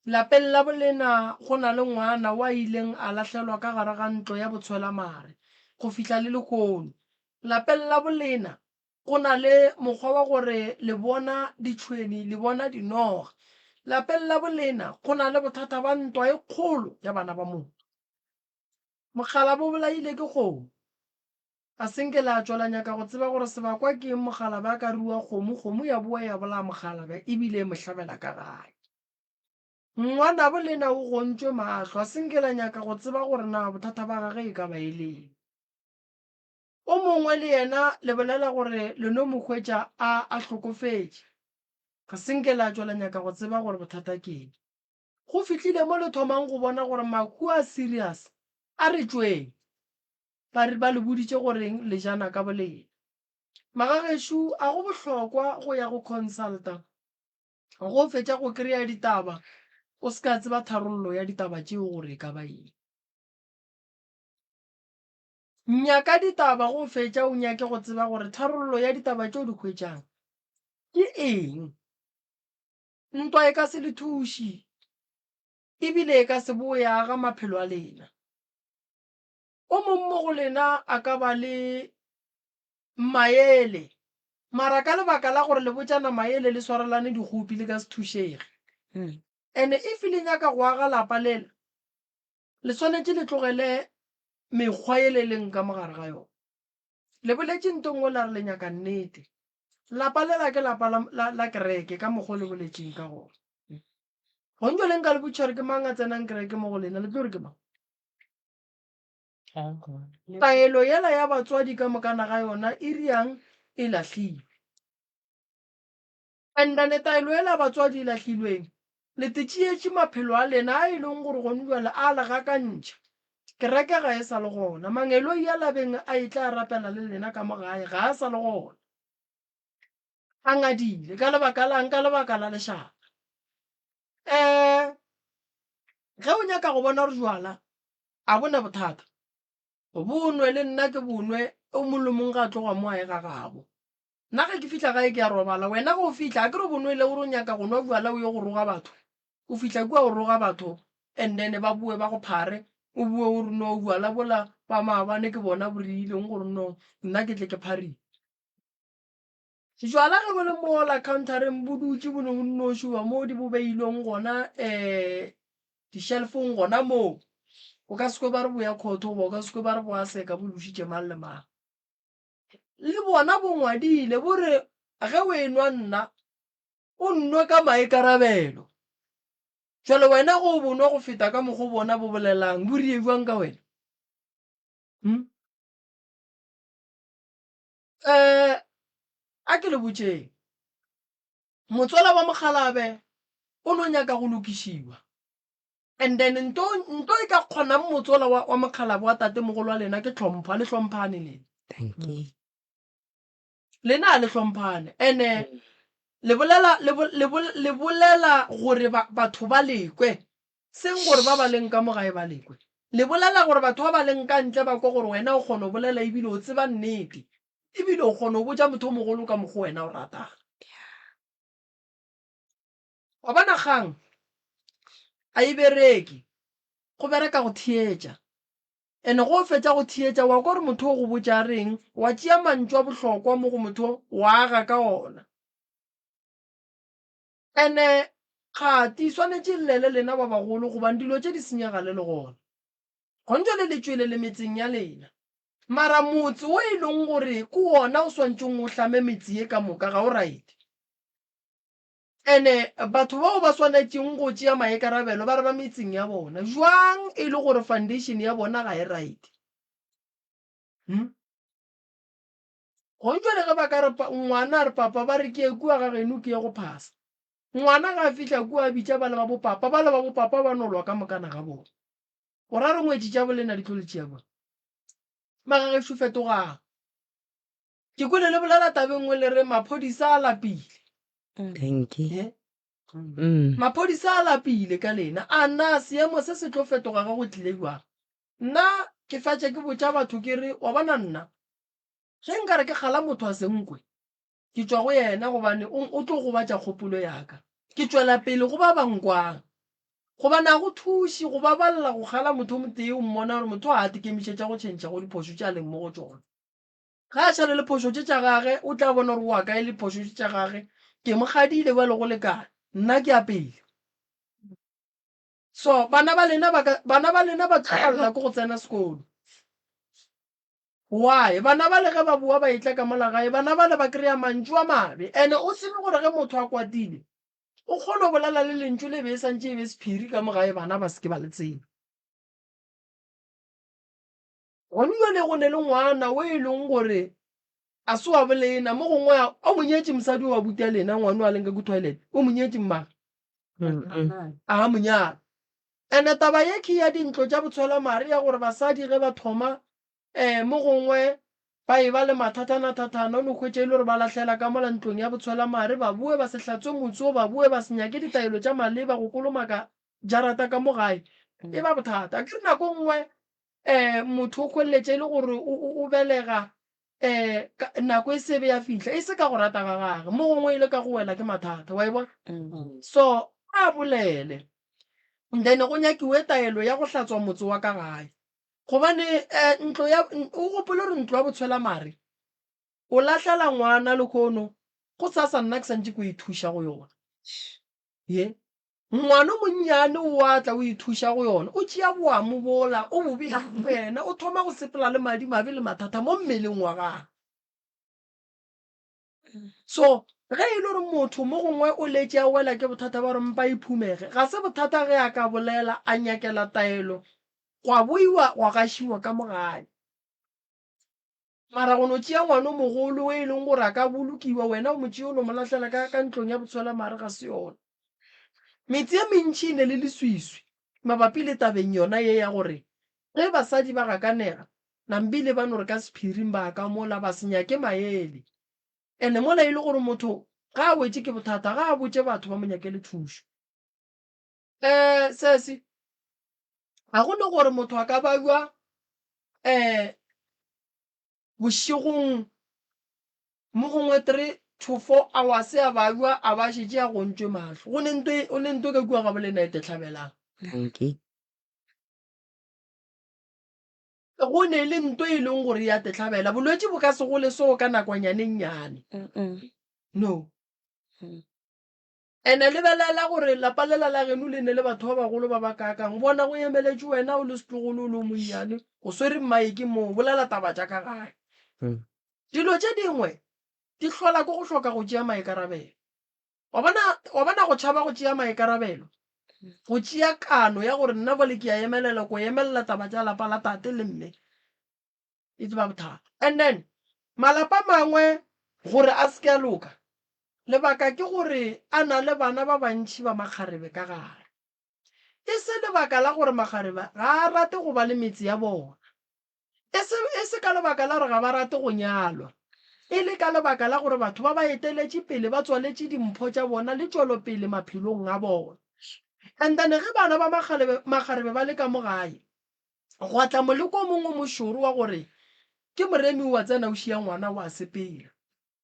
Lapeng la bolena go na le ngwana wa ileng a lahlelwa ka gare ga ntlo ya botshwelamare go fihla le lehono. Lapeng la bolena go na le mokgwa wa gore le bona ditšhweni, le bona dinoga. Lapeng la bolena go na le bothata ba ntwa e kgolo ya bana ba motho. Mogala bo bolaile ke kgomo. A se nke la tšwa la nyaka go tseba gore sebakwa ke eng mokgalabje a ka rua kgomo, kgomo ya boa ya bolaya mokgalabje e bile e mo hlabela ka gae. Ngwanabo lena o gontšwe mahlo, a se nke la nyaka go tseba gore na bothata ba gage e ka ba e le eng. O mongwe le yena le bolela gore le no mo hwetša a a hlokofetše, ga se nke la tšwa la nyaka go tseba gore bothata ke eng. Go fihlile mo le thomang go bona gore mahu a serious, a re tšweng. Ba re ba le boditše goreng le jana ka bolena. Magagešo a go bohlokwa go ya go consulta go fetša go kry-a ditaba o se ka tseba tharollo ya ditaba tšeo gore e ka ba eng. Nyaka ditaba go fetša o nyake go tseba gore tharollo ya ditaba tšeo di hwetšang ke eng. Ntwa e ka se le thuše ebile e ka se boe ya aga maphelo a lena. O mong mo go lena a ka ba le maele, mara ka lebaka la gore le botšana maele le swarelane dikgopi le ka se thušege. And if le nyaka go aga lapa lela, le swanetše le tlogele mekgwa ye le leng ka mo gare ga yona. Le boletše nto nngwe la re le nyaka nnete. Lapa lela ke lapa la, la, la kereke ka mokgwa o le boletšeng ka gona. Gong jwale nka le botšiša gore ke mang a tsenang kereke mo go lena, le tlo re ke mang? Taelo yela ya batswadi ka mokana ga yona e riang e lahlilwe. And-ane taelo yela ya batswadi e lahlilweng, le tetšeetše maphelo a lena a e leng gore gone bjale a le gakantšha. Kereke ga e sa le gona. Mangeloi a labeng a etla a rapela le lena ka mo gae ga a sa le gona. A ngadile. Ka lebaka la'ng? Ka lebaka la lešata. Um ge o nyaka go bona gore jwala a bo na bothata, bo nwe le nna ke bo nwe, o mong le mong ga a tloga mo a ye ga gabo. Nna ge ke fihla gae ke a robala, wena ge o fihla, a ke re o bo nwele o re o nyaka go nwa bjala o ye go roga batho, o fihla kua o roga batho and then ba boe ba go phare, o boe o re no bjala bola Ba maabane ke bona bo rileng gore no nna ke tle ke pharime. Jwala ge bo le mola countereng bo dutše bo no bo nnoši goba mo di bo beilweng gona um di-shelf-ong gona moo, o ka se kwe ba re bo ya khotho goba o ka se kwe ba re bo a seka bo lošitše mang le mang. Le bona bo ngwadile bo re ge o enwa nna o nwe ka maikarabelo. Jwale wena ge o bo nwa go feta ka mokgo bona bo bolelang, bo rie bjang ka wena? Hmm? Um a ke le botšeng, motswala wa mokgalabe o no nyaka go lokišiwa. And then nto nto e ka kgonang motswala wa, wa mokgalabe wa tatemogolo wa lena ke tlhompho, a le hlomphane lena. Dankie. Lena a le hlomphane. And-e le bolela, le, le, le bolela gore ba, batho ba lekwe. Seng gore ba ba leng ka mo gae ba lekwe. Le bolela gore batho ba ba leng ka ntle ba kwe gore wena o kgona go bolela ebile o tseba nnete. Ebile o kgona go botša motho o mogolo ka mokgo wena o ratang. Wa bona kgang a e bereke, go bereka go theetša. And-e ge o fetša go theetša wa kwa gore motho o go botša a reng, wa tšea mantšu a bohlokwa mo go motho o, wa aga ka ona. Ene kgati swanetše llele lena ba bagolo gobane dilo tše di senyega le le gona. Gona jwale le tšwele le metseng ya lena. Mara motse wo e leng gore ke wona o swantšeng o hlame metse ye ka moka ga o right. Ene batho bao ba swanetšeng go tšea maikarabelo ba re ba metseng ya bona. Jwang e le gore foundation ya bona ga e right? Hmm? Gong jwale ge ba ka re ngwana a re papa ba re ke ye kua ga geno ke ye go phasa. Ngwana ga a fihla kua a bitša bale ba bo papa, bale ba bo papa ba no lwa ka mokana ga bona. O ra re ngwetši tša bolena di tlo le tšea bjang? Magagešo fetogang. Ke kwele le bolela taba e nngwe le re maphodisa a lapile. Dankie. Eh? Maphodisa a lapile ka lena. A na seemo se se tlo fetoga ge go tlile bjang? Nna ke fetša ke botša batho ke re wa bona nna Ge nka re ke kgala motho a se nkwe, ke tšwa go yena gobane o, o tlo gobatša kgopolo ya ka. Ke tšwela pele go ba ba nkwang. Gobane a go thuše go babalela go kgala motho o motee o mmona gore motho ga a tikemišetša go tšhentšha go diphošo tše a leng mo go tšona. Ge a šale le phošo tše tša gage, o tla bona gore wa kae le phošo tše tša gage. Ke mo kgadile bjale go lekane. Nna ke ya pele. So bana ba lena ba ka, bana ba lena ba tlo palela ke go tsena sekolo. Why? Bana bale ge ba boa ba etla ka mola gae, bana bale ba kry-a mantšu a mabe. And-e o tsebe gore ge motho a kwatile, o kgona go bolela le lentšu le be e santše e be sephiri ka mo gae bana ba se ke ba le tseba. Gone jwale go ne le ngwana o e leng gore a se wa bolena, mo gongwe a mo nyetše mosadi o wa buti ya lena, ngwana o a leng ka ku toilet, o mo nyetše mmagwe? A mo nyala. And-e taba ye ke ya dintlo tša botshwelamare ya gore basadi ge ba thoma um mo gongwe ba e ba le mathathanathathana, o no hwetša e le gore ba lahlela ka mola ntlong ya botshwelamare, ba boe ba se hlatswe motse wo, ba boe ba se nyake ditaelo tša maleba go kolomaka jarata ka mo gae, e ba bothata. Akere nako e nngwe um motho o hweleletša e le gore o belega um nako e se be ya fihla, e se ka go rata ga gage, mo gongwe e le ka go wela ke mathata, wa e bona? So a bolele, then go nyakiwe taelo ya go hlatswa motse wa ka gae. Gobane um ntlo ya, o gopole gore ntlo ya botshwelamare, o lahlela ngwana lehono, gosasa nna ke santše ke o ithuša go yona. Ye. Ngwana o monnyane o a tla o ithuša go yona, o tšea boamo bola o bo bea go yena, o thoma go sepela le madimabe le mathata mo mmeleng wa gagwe. So ge e le gore motho mo gongwe o letše a wela ke bothata ba gore mpa e phumege, ga se bothata ge a ka bolela a nyakela taelo gwa boiwa gwa gašiwa ka mo gae. Mara go no tšea ngwana o mogolo o e leng gore a ka bolokiwa, wena o mo tšea o no mo lahlela ka, ka ntlong ya botshwelamare ga se yona. Metse e mentši e ne le leswiswi mabapi le tabeng yona ye ya gore ge basadi ba gakanega, nambile ba no re ka sephiring ba ka mola ba se nyake maele. Ene mola e le gore motho ga a wetše ke bothata ga a botše batho ba mo nyakele thušo. Um sesi, ga go ne gore motho a ka babja um bošegong mo gongwe 3 to 4 hours a babja a ba šetše a gontšwe mahlo. Go ne nto e, go ne nto ka kua ga bolena e te hlabelang. Dankie. Go ne le nto e leng gore ya tetlhabela. Bolwetši bo ka se gole so ka nakonyane nnyane. No. Ene lebelela gore lapa lela la geno le ne le batho ba bagolo ba ba kaakang. Bona go emeletše wena o le setlogolo o le o monnyane, o swere mmaeke moo, bolela taba tša ka gae. Dilo tše dingwe di hlola ke go hloka go tšea maikarabelo. Wa bona, wa bona go tšhaba go tšea maikarabelo, go tšea kano ya gore nna bjale ke a emelela, ko emelela taba tša lapa la tate le mme, e tlo ba bothata. And then malapa a mangwe gore a se ke a loka, lebaka ke gore a na le bana ba bantši ba makgarebe ka gare. E se lebaka la gore makgarebe ga a rate go ba le metse ya bona. E se, e se ka lebaka la gore ga ba rate go nyalwa, e le ka lebaka la gore batho ba ba eteletše pele ba tswaletše dimpho tša bona le tšwelopele maphelong a bona. And then ge bana ba makgalebe, makgarebe ba le ka mo gae, gwa tla moleko o mongwe o mošoro wa gore ke moremi o a tsena o šia ngwana o a sepela.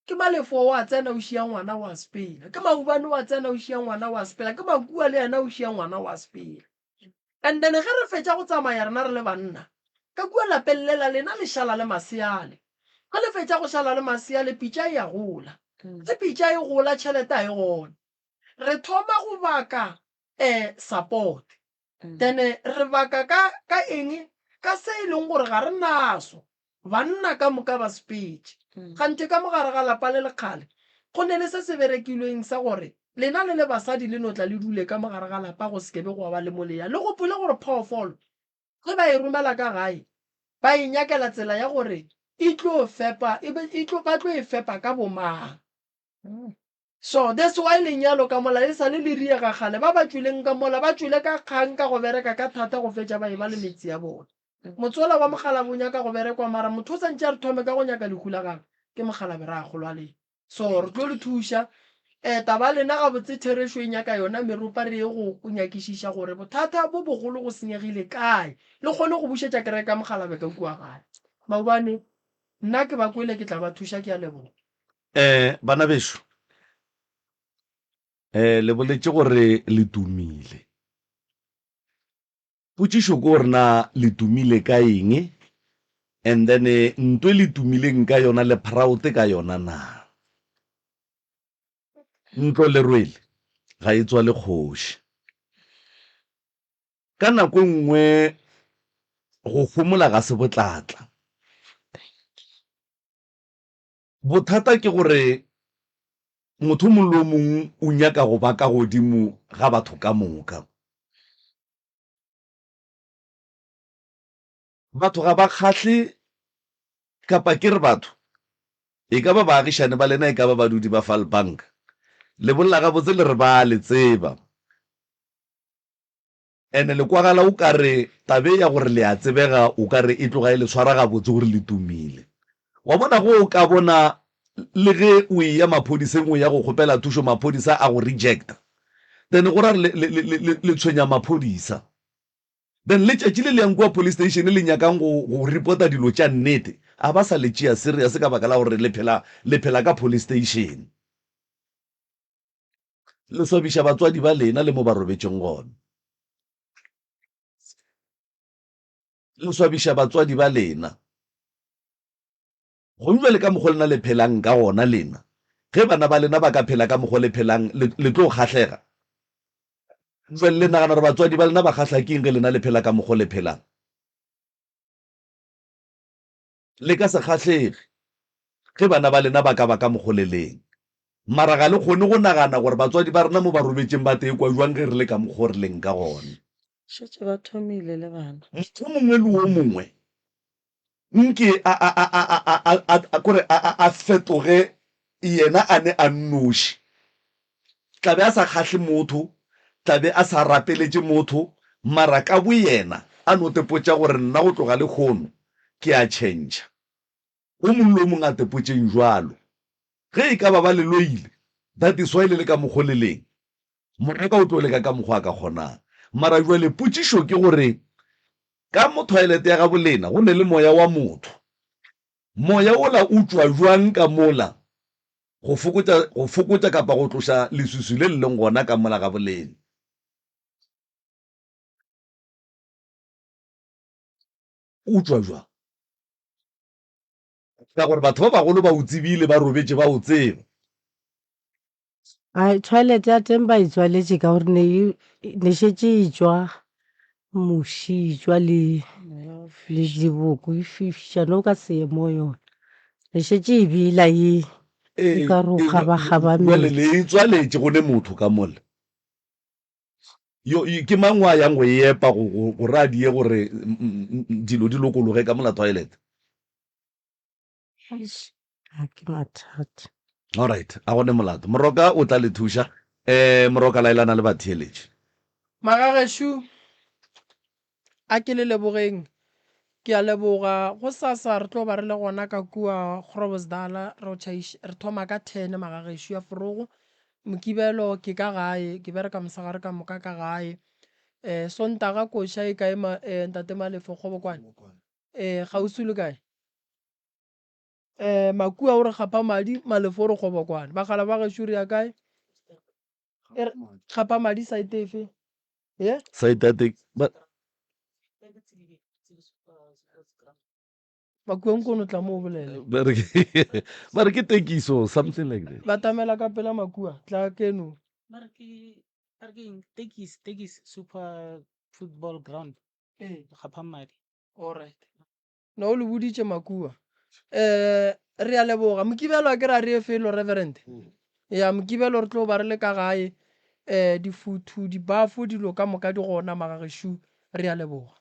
Ke Malefo o a tsena o šia ngwana o a sepela. Ke Maubane o a tsena o šia ngwana o a sepela. Ke Makua le yena o šia ngwana o a sepela. And then ge re fetša go tsamaya rena re le banna, ka kua lapeng lela lena le šala le masea le. Ge le fetša go šala le masea le, pitša e a gola. Ge pitša e gola tšhelete ga e gona. Re thoma go baka um support. Then re baka ka, ka eng? Ka se e leng gore ga re naso. Banna ka moka ba sepetše. Kganthe ka mo gare ga lapa le lekgale, go ne le se se berekilweng sa gore lena le le basadi le no tla le dule ka mo gare ga lapa go se ke be gwa ba le mo le ya. Le gopole gore phoofolo ge ba e romela ka gae, ba e nyakela tsela ya gore e tlo fepa, e be, e tlo, ba tlo e fepa ka bomang. So that's why lenyalo ka mola e sa le le riega kgale ba ba tšweleng ka mola ba tšwele ka kgang ka go bereka ka thata go fetša ba eba le metse ya bona. Motsola wa mokgalabje o nyaka go berekwa mara motho o santše a re thome ka go nyaka lehu la gagwe ke mokgalabje ra kgolwa lena. So re tlo le thuša um taba ya lena gabotse therešo e nyaka yona meropa re ye go nyakišiša gore bothata bo bogolo go senyegile kae le kgone go bušetša kereke ya mokgalabje ka kua gae. Maobane nna ke ba kwele ke tla ba thuša ke a leboga. Eh, bana bešo, eh, le boletše gore le tumile. Potšišo ke gore na le tumile ka eng, and then nto e le tumileng ka yona le proud ka yona na? Ntlo lerwele ga e tswale kgoši. Ka nako e nngwe go homola ga se botlatla. Bothata ke gore motho o mongwe le o mongwe o nyaka go ba ka godimo ga batho ka moka. Batho ga ba kgahle, kapa ke re batho, e ka ba baagišane ba lena, e ka ba badudi ba Vaalbank, le bolela gabotse le re ba a le tseba. Ene le kwagala o ka re taba e ya gore le a tsebega o ka re e tloga e le tshwara gabotse gore le tumile. Wa bona ge o ka bona le ge o eya maphodiseng o ya go kgopela thušo maphodisa a go rejecta then go ra gore le, le, le, le, le tshwenya maphodisa. Then letšatši le le yang kua police station le nyakang go, go reporta dilo tša nnete a ba sa le tšea serious ka baka la gore le phela, le phela ka police station. Le swabiša batswadi ba lena le mo ba robetšeng gona. Le swabiša batswadi ba lena. Gomme bjale ka mokgwa lena le phelang ka gona lena, ge bana ba lena ba ka phela ka mokgwa le phelang, le, le tlo kgahlega. Jwale le nagana gore batswadi ba lena ba kgahla ke eng ge lena le phela ka mokgwa le phelang? Le ka se kgahlege ge bana ba lena ba ka ba ka mokgo le leng. Mara ga le kgone go nagana gore batswadi ba rena mo ba robetšeng ba tee kwa jwang ge re le ka mokgo re leng ka gona. Šetše ba thomile le bana. Motho o mongwe le o mongwe nke a, a, a, a, a, a, a, a, kore a, a, a fetoge yena a ne a nnoši. Tla be a sa kgahle motho, tla be a sa rapeletše motho, mara ka boyena a no tepotša gore nna go tloga lehono ke a tšhentšha. O mong le o mong a tepotšeng bjalo. Ge e ka ba ba le loile, that is why le le ka mokgo le leng. Moraka o tlo leka ka mokgo a ka kgonang. Mara bjale potšišo ke gore ka mo toilet ya gabo lena go ne le moya wa motho. Moya wola o tšwa bjang ka mola go fokotša, go fokotša kapa go tloša leswiswi le le leng gona ka mola ga bolena? O tšwa bjang? Ka gore batho ba bagolo ba o tsebile, ba robetše ba o tseba. Ai, toilet ya teng ba e tswaletše ka gore ne e ne šetše e tšwa muši e tšwa le le diboko e fiša no ka se ye mo yona ne šetše e bela e e ka re o kgabakgaba Bjale meetse. le e tswaletše go ne motho ka mola. Yo ke mang wa yang go e epa go go go ra die gore dilo di lokologe ka mola toilet? Eish, a ke mathata. Alright, a gone molato. Moroka o tla le thuša. Eh, Moroka laelana le batheeletši. Magagešo, a ke le lebogeng. Ke a leboga. Gosasa re tlo ba re le gona ka kua Groblersdal, re tšhaiš, re thoma ka ten magagešo ya forogo. Mokibelo ke ka gae, ke bereka mosegare ka moka ka gae. Eh, Sontaga koša e kae ma, eh, Ntate Malefo Kgobokwane? Eh, kgauswi le kae? Eh, Makua o re kgapha madi, Malefo o re Kgobokwane. Bagala ba gešo re ya kae? E re, kgapha madi site efe? Ye? Site ya teng. Ba, Makua nkono tla mo o bolele. ba re ke ba re ke tekiso something like that. Batamela ka pela Makua, tla keno. Ba re ke ba re ke eng? Tekisi, tekisi, super football ground. Ee. Kgapha madi. Alright. No o le boditše Makua. Eh, re a leboga. Mokibelo a ke ra re ye felo Reverend. Ya Mokibelo re tlo ba re le ka gae. Eh, difuthu, dibafo, dilo ka moka di gona magagešu. Re a leboga.